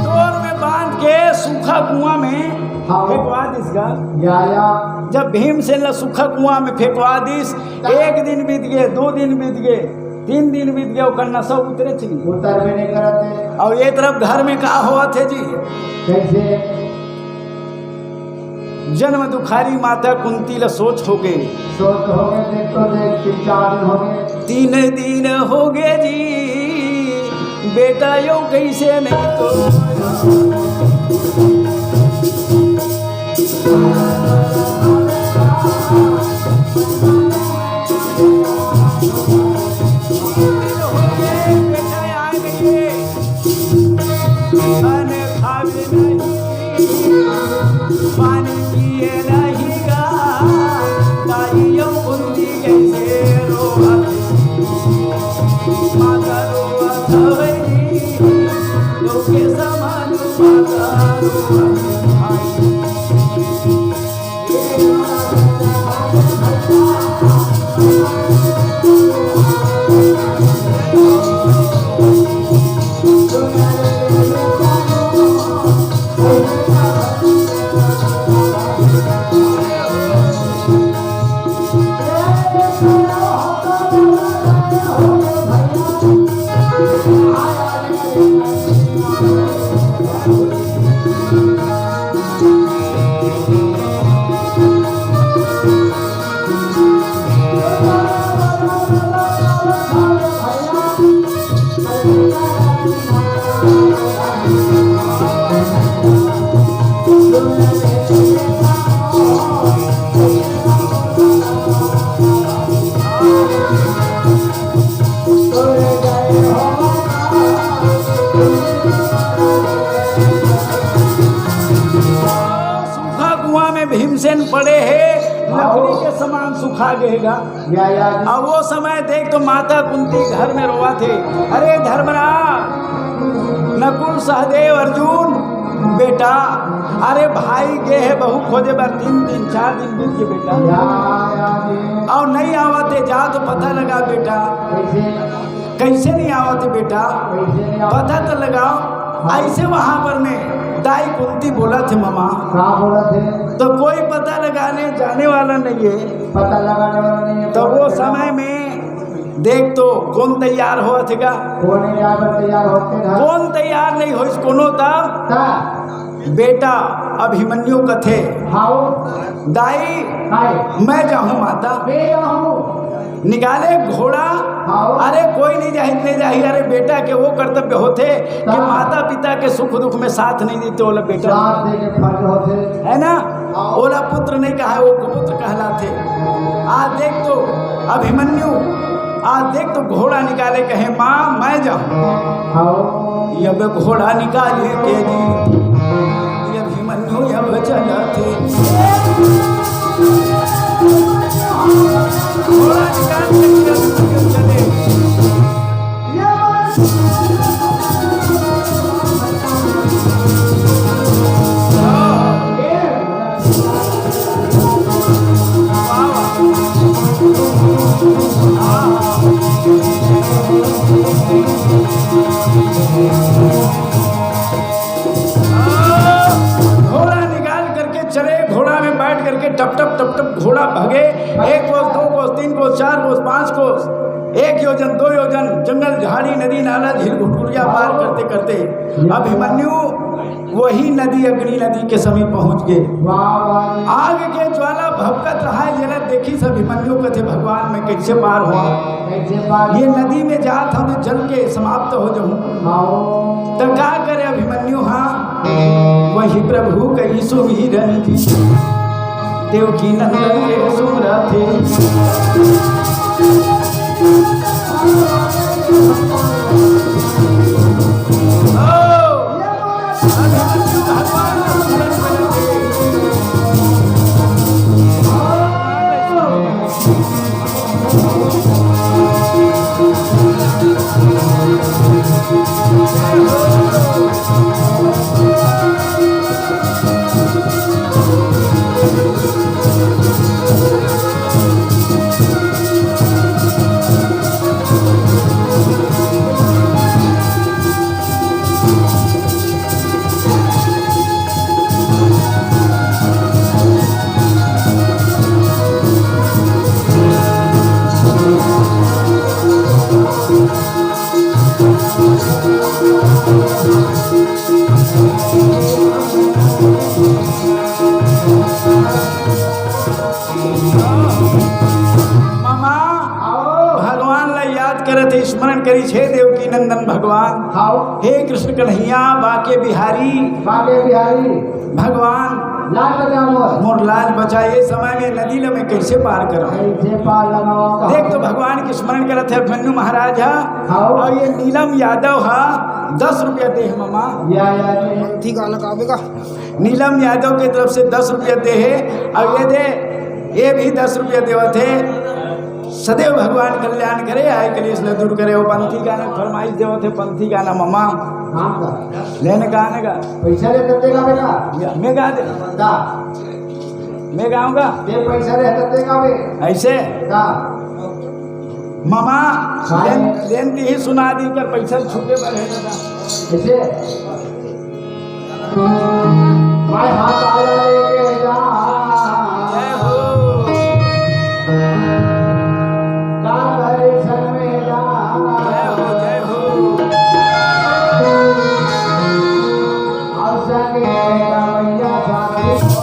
डोर में बांध के सूखा कुआं में हाँ। फेंकवा दिस गा। या, या। जब भीमसेन ला सूखा कुआं में फेंकवा दिस, एक दिन बीत गए, दो दिन बीत गए, तीन दिन बीत गए, ओकर नशा उतरे च नहीं। उतरबे नहीं करत हे। अउ ये तरफ घर में का होवत हे जी? कैसे? जन्म दुखारी माता कुंती ला सोच हो गए। सोच हो गए, देख तो देख, तीन चार दिन हो गए। तीन दिन हो गए जी, बेटा यो कैसे नहीं तो। अन्न खावे नहीं, पानी पिए नहीं गा, ताई यो कुंती कैसे रोवत, माता रोवत हवई, लोग के समान माता रोवत हवई। पड़े हे, लकड़ी के समान सुखा गे हे गा। या, या, जी। अब वो समय देख तो माता कुंती घर में रोवत हे, "अरे धर्मराज, नकुल, सहदेव, अर्जुन, बेटा, अरे भाई गे हे बहू खोजे बर, तीन दिन, चार दिन बीत गे बेटा, या, या, जी। अउ नहीं आवत हे, जा तो पता लगा बेटा।" कैसे? कैसे नहीं आवत हे बेटा? कैसे नहीं आवत? पता तो लगाओ। हाँ। ऐसे वहां पर में दाई कुंती बोलत हे, "ममा।" का बोलत हे? तो कोई पता लगाने जाने वाला नहीं है। पता लगाने वाला नहीं है। तो वो समय में देख तो कौन तैयार होत हे गा? कौन तैयार, तैयार होत हे गा? कौन तैयार नहीं होइस कोनो तब? का? बेटा अभिमन्यु कथे, हाओ। दाई, हाय। मैं जाहूं माता। मैं जाहूं। निकाले घोड़ा। हाओ। अरे कोई नहीं जाही, नहीं जाही। अरे बेटा के वो कर्तव्य होथे कि हाँ। माता पिता के सुख दुख में साथ नहीं देते, ओला बेटा साथ देके फर्ज होथे। है ना? हाओ। ओला पुत्र नहीं कहा, वो कुपुत्र कहलाथे। आ देख तो अभिमन्यु, आ देख तो घोड़ा निकाले कहे, "माँ, मैं जाहूं।" हाओ। अब घोड़ा निकाले के जी, अभिमन्यु अब चलत हे। घोड़ा निकाल के जी अभिमन्यु चले। घोड़ा निकाल करके चले, घोड़ा में बैठ करके टप टप टप टप घोड़ा भगे। एक कोस, दो कोस, तीन कोस, चार कोस, पांच कोस, एक योजन, दो योजन, जंगल, झाड़ी, नदी, नाला, झील, घुटकुरिया पार करते करते अभिमन्यु वही नदी, अग्नि नदी के समीप पहुंच गे। वाह, वाह। आग के ज्वाला भभकत रहा, जेला देखिस अभिमन्यु कथे, "भगवान, मैं कैसे पार होवंव? कैसे पार? ये नदी में जात हंव तो जल के समाप्त हो जाहूं।" हाँ। त का करे अभिमन्यु? हाँ, वही प्रभु कहि सुमिरन की, देवकी नंदन रे सुमरथे। मामा, आओ। भगवान ला याद करत हे, स्मरण करिस, "हे देवकी नंदन भगवान, आओ। हे कृष्ण कन्हैया, बांके बिहारी, बांके बिहारी, भगवान, लाज बचा मोर। मोर लाज बचा, ये समय में नदी ला मैं कैसे पार करंव?" कैसे पार लगाओ? देख तो भगवान के स्मरण करत हे अभिमन्यु महाराज हा, आओ। अउ ये नीलम यादव हा दस रुपया दे हे मामा। या, या, या। ठीक, अलग आवेगा। नीलम यादव के तरफ से दस रुपया दे हे, अउ ये दे, ये भी दस रुपया देवत हे। सदैव भगवान कल्याण करे, आए कलेश ल दूर करे। वो पंथी गाना फरमाइश देवत हे, पंथी गाना ममा। हाँ का? लेने गाने का। पैसा ले करते का बेटा? या, मैं गा दे। का? मैं गाऊंगा। ये पैसा ले करते का बे? ऐसे? का? ममा, हाँ। लेन, लेन ती ही सुना दी कर पैसा छूटे पर है दादा। ऐसे? मैं हाथ आला लेके जा। जय हो। का करे छन में जा। जय हो, जय हो। और संगे गवैया साथी।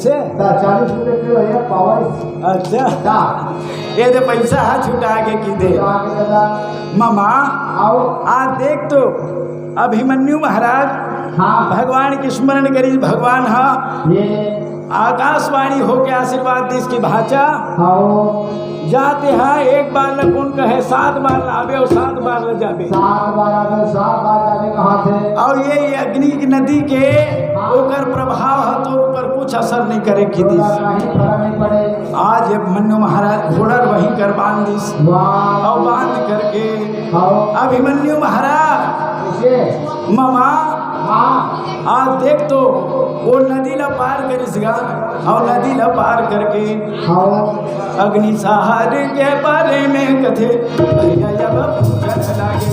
से? ता चालीस रुपये किलो है, पावस। अच्छा। ता। ये तो पैसा हा छुटा के की दे। छुटा के दादा। मामा, आओ। आज देख तो, अभिमन्यु महाराज हाँ। भगवान के स्मरण करी, भगवान हा ये। आकाशवाणी होके आशीर्वाद दिस कि भाचा, आओ। जाते हैं एक बार ल कोन कहे, सात बार ल आबे और सात बार ल जाबे। सात बार आबे, सात बार जाबे कहा थे। और ये, ये अग्नि की नदी के हाँ। ओकर प्रभाव ह तोर ऊपर कुछ असर नहीं करे की दिस। नहीं, फर्क नहीं पड़े। आज अभिमन्यु महाराज घोड़ा ल वहीं कर बांध दिस। वाह। और बांध करके हाँ। अभिमन्यु महाराज कैसे? मामा हाँ। आज देख तो वो नदी ला पार करिस गा, और नदी ला पार करके हाँ। अग्निसार के बारे में कथे, भैया जब पूछन लागे,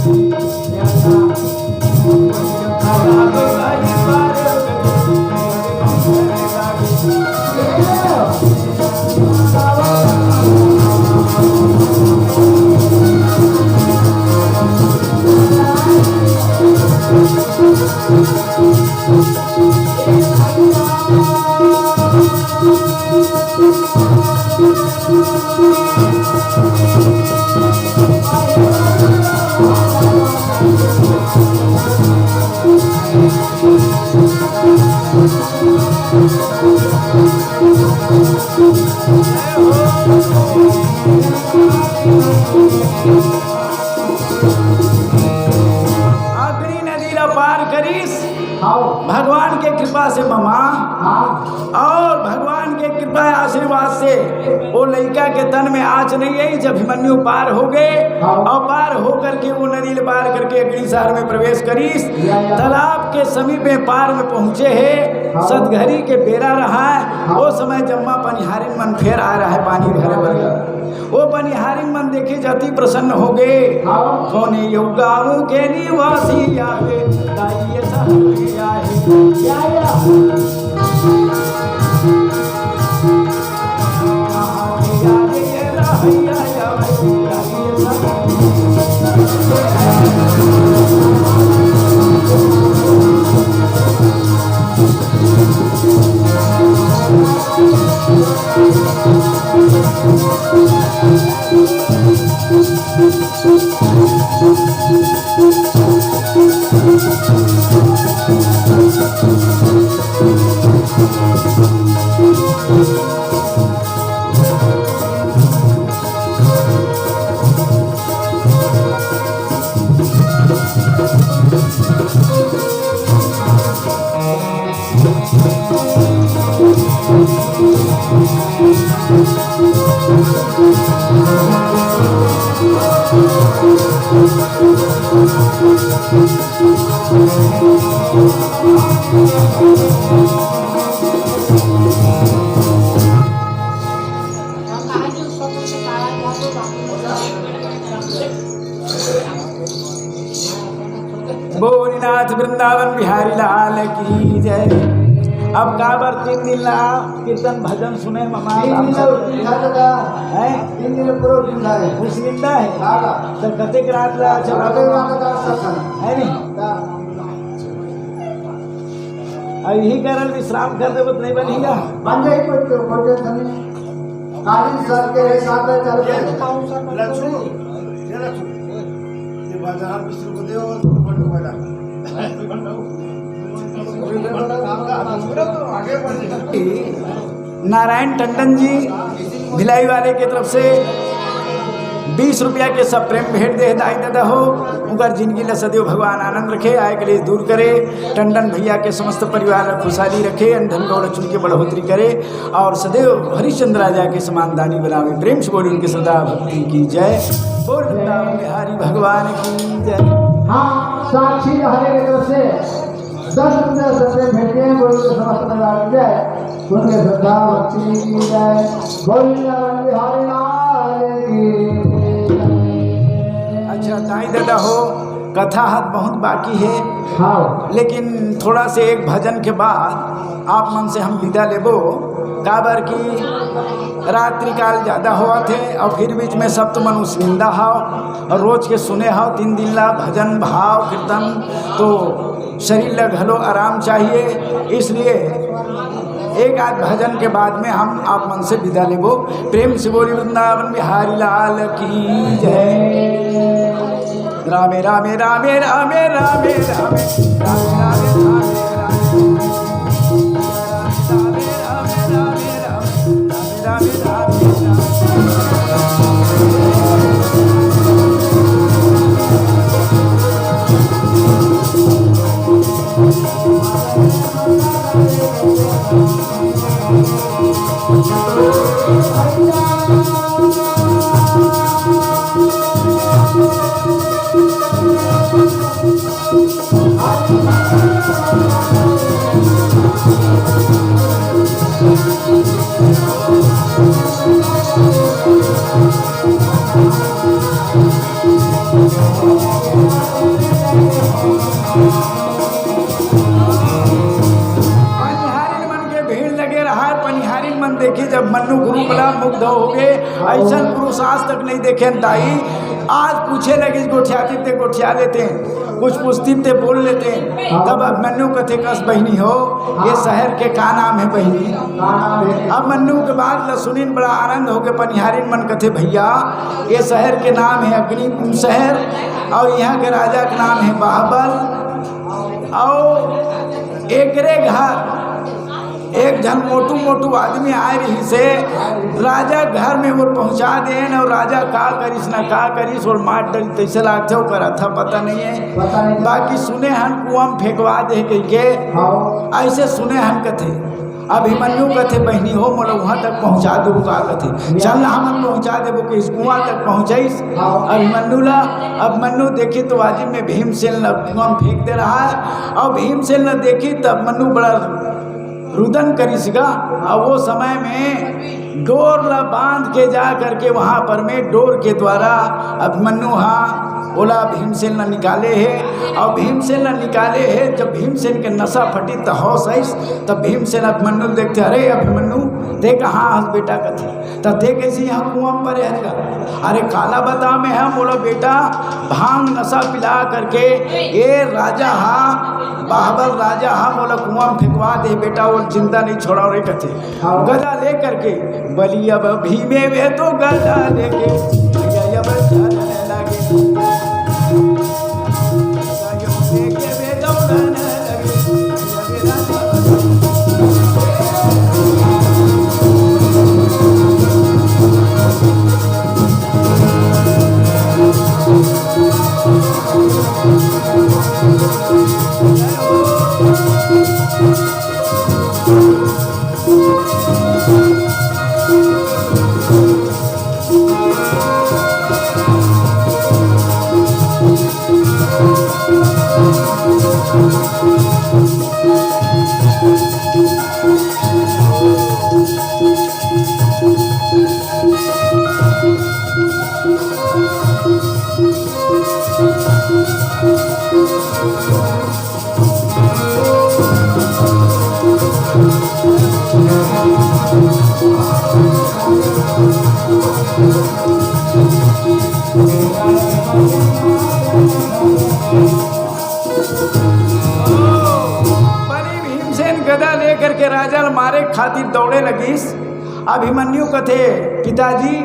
अग्नि नदी ला पार करिस हाँ। भगवान के कृपा से मामा। हाँ। और भगवान के कृपा आशीर्वाद से वो लइका के तन में आँच नहीं आई। जब अभिमन्यु पार हो गए हाँ। और पार होकर के वो नदी ले पार करके अग्नि शहर में प्रवेश करिस, या, या। तालाब के समीप में पार में पहुँचे है। हाँ। सतघरी के बेरा रहा है, हाँ। वो समय जम्मा पनिहारिन मन फेर आ रहा है पानी भरे बर। वो बनिहारिन मन देखे जाति प्रसन्न हो गए। हाँ। कोने यो गाँव के निवासी आवे, ताई ये सहर में आए। या, या। भोलेनाथ वृंदावन बिहारी लाल की जय। अब काबर तीन दिन ला कीर्तन भजन सुने मामा? तीन दिन ला उठा दादा। हैं? तीन दिन ला पूरा उठा है। उस निंदा है? दादा। तो कतेक रात ला चला? कतेक रात ला सत्संग? है नहीं? अब यही कारण विश्राम कर देबो तो नहीं बनेगा। बन जाए कोई तो, कोई टेंशन नहीं। काली सर के है, साथ में चल रहे। लक्ष्मी, ये लक्ष्मी, ये बाजार विष्णु को दे और बंटू को ला। नारायण टंडन जी भिलाई वाले के तरफ से बीस रुपया के सप्रेम भेंट दे दाई ददा हो। उनकर जिंदगी ला सदैव भगवान आनंद रखे, आए कलेश दूर करे, टंडन भैया के समस्त परिवार ला खुशहाली रखे, अन धन दौलत चुन के बढ़ोतरी करे और सदैव हरिश्चंद्र राजा के समान दानी बनावे। प्रेम से बोली उनके श्रद्धा भक्ति की जय। बोल वृंदावन बिहारी भगवान की जय। हाँ, साक्षी हरे के तरफ से दस रुपया सप्रेम भेंट के बोल के समस्त परिवार की जय। उनके श्रद्धा भक्ति की जय। बोल वृंदावन बिहारी लाल की जय। अच्छा, दाई ददा हो, कथा ह बहुत बाकी है। हाँ। लेकिन थोड़ा से एक भजन के बाद आप मन से हम विदा लेबो, काबर कि रात्रि काल ज्यादा होवत हे और फिर बीच में सब तुमन उस निंदा हव और रोज के सुने हव तीन दिन ला भजन भाव कीर्तन, तो शरीर ला घलो आराम चाहिए। इसलिए एक आध भजन के बाद में हम आप मन से विदा लेबो। प्रेम से बोली वृंदावन बिहारी लाल की जय। रामे रामे रामे रामे रामे रामे रामे रामे रामे रामे रामे रामे रामे रामे रामे रामे रामे रामे रामे। पनिहारिन मन के भीड़ लगे रहा। पनिहारिन मन देखी जब मन्नू गुरु बला मुग्ध हो गए, ऐसन पुरुष आज तक नहीं देखे दाई। आज पूछे लगिस गोठियाती ते गोठिया लेते, कुछ पूछती ते बोल लेते। तब अब मन्नू कथे कस बहिनी हो, ये शहर के का नाम है बहिनी? अब मन्नू के बात ल सुनिन बड़ा आनंद हो गए। पनिहारिन मन कथे भैया, ये शहर के नाम है अग्निकुंड शहर और यहाँ के राजा के नाम है बाहबल। और एकरे घर एक झन मोटू मोटू आदमी आए रहिसे, राजा घर में वो पहुंचा देन और राजा का करिस ना का करिस, वो मार डरिस, तैसे लागथे ओकर अथा पता नहीं है। पता नहीं। बाकी सुने हन कुआं में फेंकवा दे कहिके, हाँ। ऐसे सुने हन कथे। अभिमन्यु कथे बहिनी हो मोला वहां तक पहुंचा देबो का कथे, चल ना हमन पहुंचा देबो कहिस कुआं तक पहुंचाइस। हाँ। अभिमन्यु ला, अभिमन्यु देखी तो वाजिब में भीमसेन ला कुआं में फेंक दे रहा है। और भीमसेन ला देखी तब मन्नू बड़ा रुदन करिस गा। और वो समय में डोर ला बांध के जा करके वहां पर में डोर के द्वारा अभिमन्यु हा ओला भीमसेन ला निकाले हे। और भीमसेन ला निकाले हे, जब भीमसेन के नसा फटी त होश आइस, तब भीमसेन अभिमन्यु ला देखते, अरे अभिमन्यु, ते कहाँ हस बेटा कथे। त ते कइसे यहाँ कुआं म परे हस गा? अरे काला बता में हम बोला बेटा, भांग नशा पिला करके ये राजा हा, बाहबल राजा हा, मोला कुआं म फेंकवा दे बेटा, वो जिंदा नहीं छोड़ा रे कथे। हाँ। गदा ले करके बलि अब भीमे वे तो गदा लेके भैया अब चलने लगे। गदा लेके वे दौड़ने लगे। बलि भीमसेन गदा लेकर के राजा ल मारे खातिर दौड़े लगिस। अभिमन्यु कथे, पिताजी,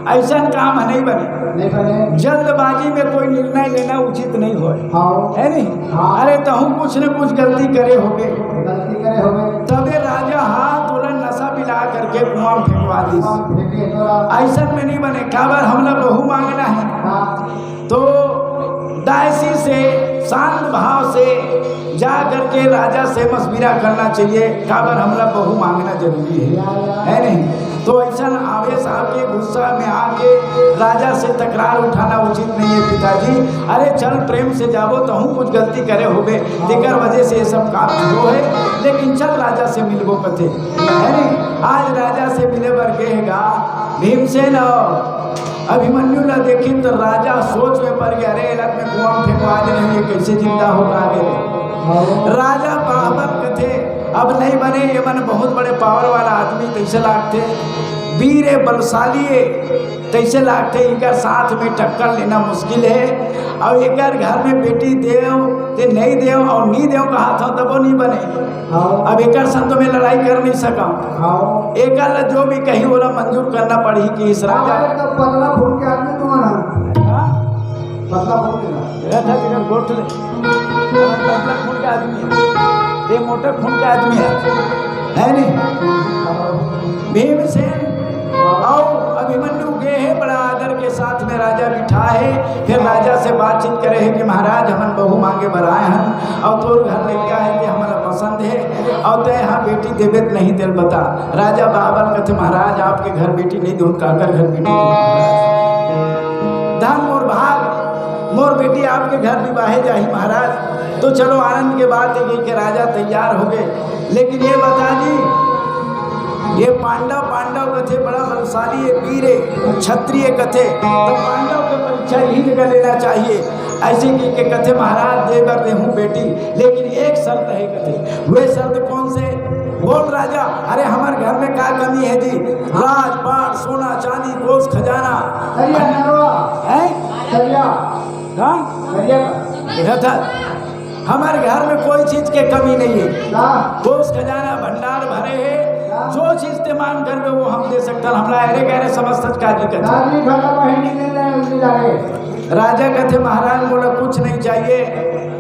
ऐसन काम ह नहीं बने। नहीं बने। जल्दबाजी में कोई निर्णय लेना उचित नहीं होय। हाँ। है नहीं? हाँ। अरे, तहूँ कुछ न कुछ गलती करे होगे। गलती करे होगे। तबे राजा हा तोला नशा पिला करके कुआं में फेंकवा दिस। कुआं में फेंके तोला। ऐसन में नहीं बने। काबर हमला बहू मांगना है। हाँ। तो दायसी से शांत भाव से जा करके राजा से मशविरा करना चाहिए, काबर हमला बहू मांगना जरूरी है, है नहीं? तो ऐसा आवेश आके, गुस्सा में आके राजा से तकरार उठाना उचित नहीं है पिताजी। अरे चल, प्रेम से जाबो, तहूँ कुछ गलती करे होबे, तेकर वजह से ये सब काम हो है, लेकिन चल राजा से मिलबो कथे, है नहीं? आज राजा से मिले बर गे हे गा भीमसेन और अभिमन्यु ला देखिन त राजा सोच में पड़ गया, "अरे, एला मैं कुआं में फेंकवा दे रहे हूँ, ये कैसे जिंदा होकर आ गए?" राजा बाहबल कथे, अब नहीं बने, ये मन बहुत बड़े पावर वाला आदमी तैसे लागथे, वीर ए, बलशाली ए, तैसे लागथे, इनकर साथ में टक्कर लेना मुश्किल है। और एकर घर में बेटी देव ते नहीं देव और नहीं देव कहा था तबो नहीं बने। हाँ। अब एकर संग तो मैं लड़ाई कर नहीं सका। हाँ। एकर ला जो भी कही ओला मंजूर करना पड़ही कि इस राजा हाँ, तो पतला फूल के आदमी तुम्हारा। हाँ? पतला फूल के ना। देखा था, देखा, गोठ ले। पतला खून का आदमी है, ये मोटा खून का आदमी है, है नहीं? भीमसेन और अभिमन्यु गे हे, बड़ा आदर के साथ में राजा बिठा हे, फिर राजा से बातचीत करे हे कि महाराज, हमन बहू मांगे बर आए हन, और तोर घर लइका हे कि हमन ला पसंद हे, और तय यहाँ बेटी देबे त नहीं तेल बता। राजा बाबल कथे, महाराज, आपके घर बेटी नहीं दूँ, काकर घर बेटी दूँ? धन मोर भाग, मोर बेटी आपके घर विवाहे जाही महाराज। तो चलो, आनंद के बात ये गई कि राजा तैयार हो गए। लेकिन ये बता दी, ये पांडव, पांडव कथे बड़ा बलशाली है, वीर है, क्षत्रिय कथे, तो पांडव के परीक्षा यही जगह लेना चाहिए। ऐसे की के कथे, महाराज, दे बर देहूँ बेटी, लेकिन एक शर्त है कथे। वे शर्त कौन से? बोल राजा। अरे, हमारे घर में का कमी है जी? राजपाट, सोना चांदी, कोष खजाना। करिया नरवा। हैं? करिया। हाँ? करिया। देखा था, हमारे घर में कोई चीज के कमी नहीं है। हाँ। कोष खजाना भंडार भरे है। हाँ। जो चीज ते मांग करबे वो हम दे सकता, हमरा अरे गहरे समझ सच का जी कथे। राजनी घटा बहिनी ने ले, ले लागे। राजा कथे, महाराज, मोला कुछ नहीं चाहिए।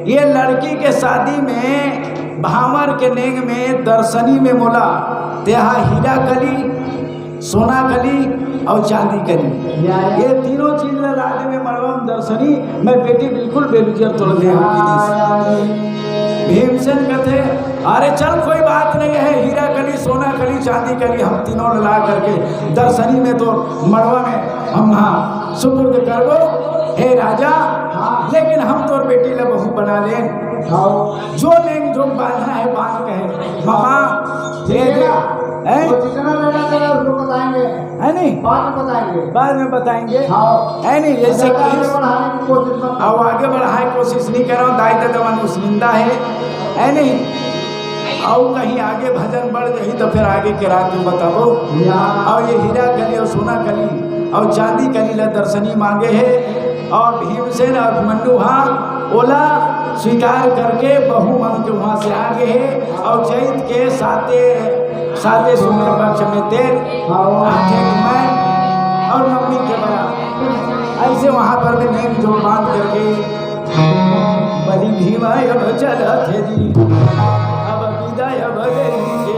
ये लड़की के शादी में भांवर के नेंग में दर्शनी में मोला तेहा हीरा कली, सोना कली और चांदी कली, या, या। ये तीनों चीज ला राज में मड़वा में दर्शनी, मैं बेटी बिल्कुल बेलुजर तोड़ दे हम की दीस। भीमसेन कथे, अरे चल, कोई बात नहीं है, हीरा कली, सोना कली, चांदी कली, हम तीनों ला करके दर्शनी में तो मड़वा में हम हाँ सुपुर्द करबो, हे राजा, हाँ। लेकिन हम तोर बेटी ला बहू बना लेन। हाँ। जो लेन जो बांधना है बांध कहे। मामा, ठीक है ये ना? हैं? वो जितना लेना देना उसको बताएंगे। है नहीं? बाद में बताएंगे। बाद में बताएंगे। हाँ। है नहीं? जैसे ज्यादा कि आगे बढ़ाने की कोशिश मत करो। अब आगे बढ़ाए कोशिश नहीं करो, दाई ददा मन उसनिंदा है, है नहीं? अउ कहीं आगे भजन बढ़ जाही तो फिर आगे के रात में बताबो। या। अउ ये हीरा कली अउ सोना कली अउ चांदी कली ला दर्शनी मांगे हे अउ भीमसेन अउ अभिमन्यु हा ओला स्वीकार करके बहू मन के वहां से आगे हे अउ चैत के साते, साते शुक्ल पक्ष में तेल, हाँ। आठे मैं अउ नवमी के बरात, ऐसे वहां पर में नेम जो बांध करके बलि भीम अब चलत हे जी, अब विदा अब गई के।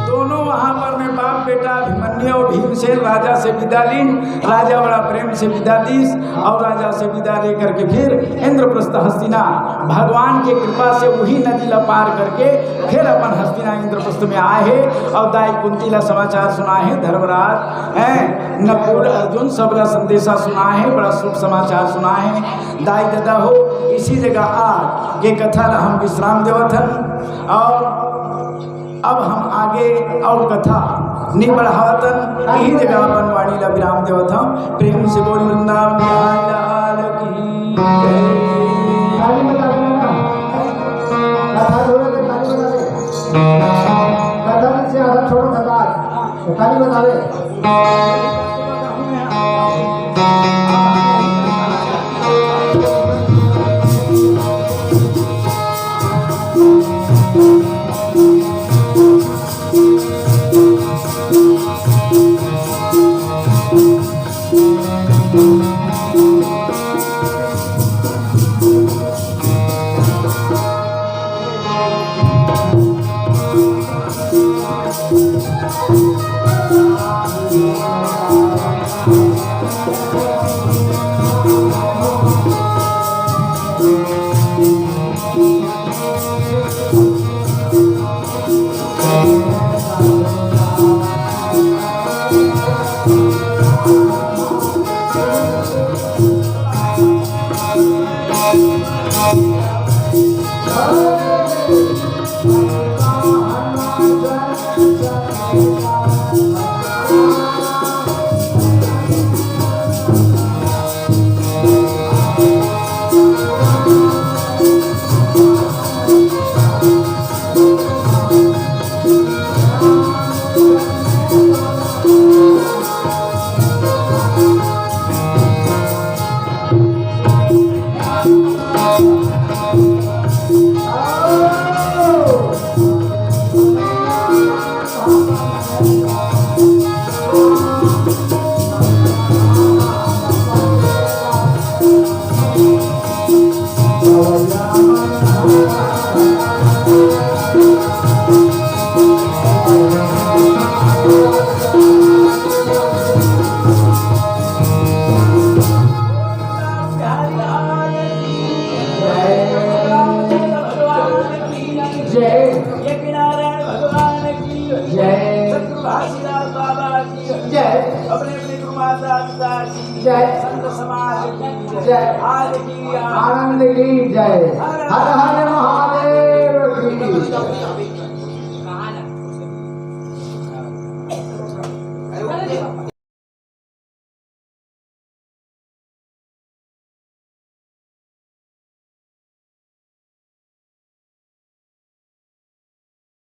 दोनों वहां पर में बाप बेटा अभिमन्यु अउ भीमसेन राजा से विदा लीन। राजा बड़ा प्रेम से विदा दीस अउ राजा से विदा लेकर के फिर इंद्रप्रस्थ हस्तिना भगवान के कृपा से वही नदी ला पार करके फिर अपन हस्तिना इंद्रप्रस्थ में आए हे अउ दाई कुंती ला समाचार सुनाए हे, धर्मराज हैं, नकुल अर्जुन सब ला संदेशा सुनाए हे, बड़ा शुभ समाचार सुनाए हे। दाई ददा हो, इसी जगह आज ये कथा ला हम विश्राम देवत हन अउ अब हम आगे अउ कथा नी बढ़ावत हन, यही जगह अपन वाणी ला विराम देवत हन। प्रेम से बोल वृंदावन बिहारी लाल की जय। ताली बजा देना ना। कथा जोरे से ताली बजा दे। कथा से आधा छोड़ो कथा। ताली बजा दे। जय। जय। जय। अपने अपने गुरु माता पिता की जय। संत समाज की जय। आज की आनंद की जय। हर हर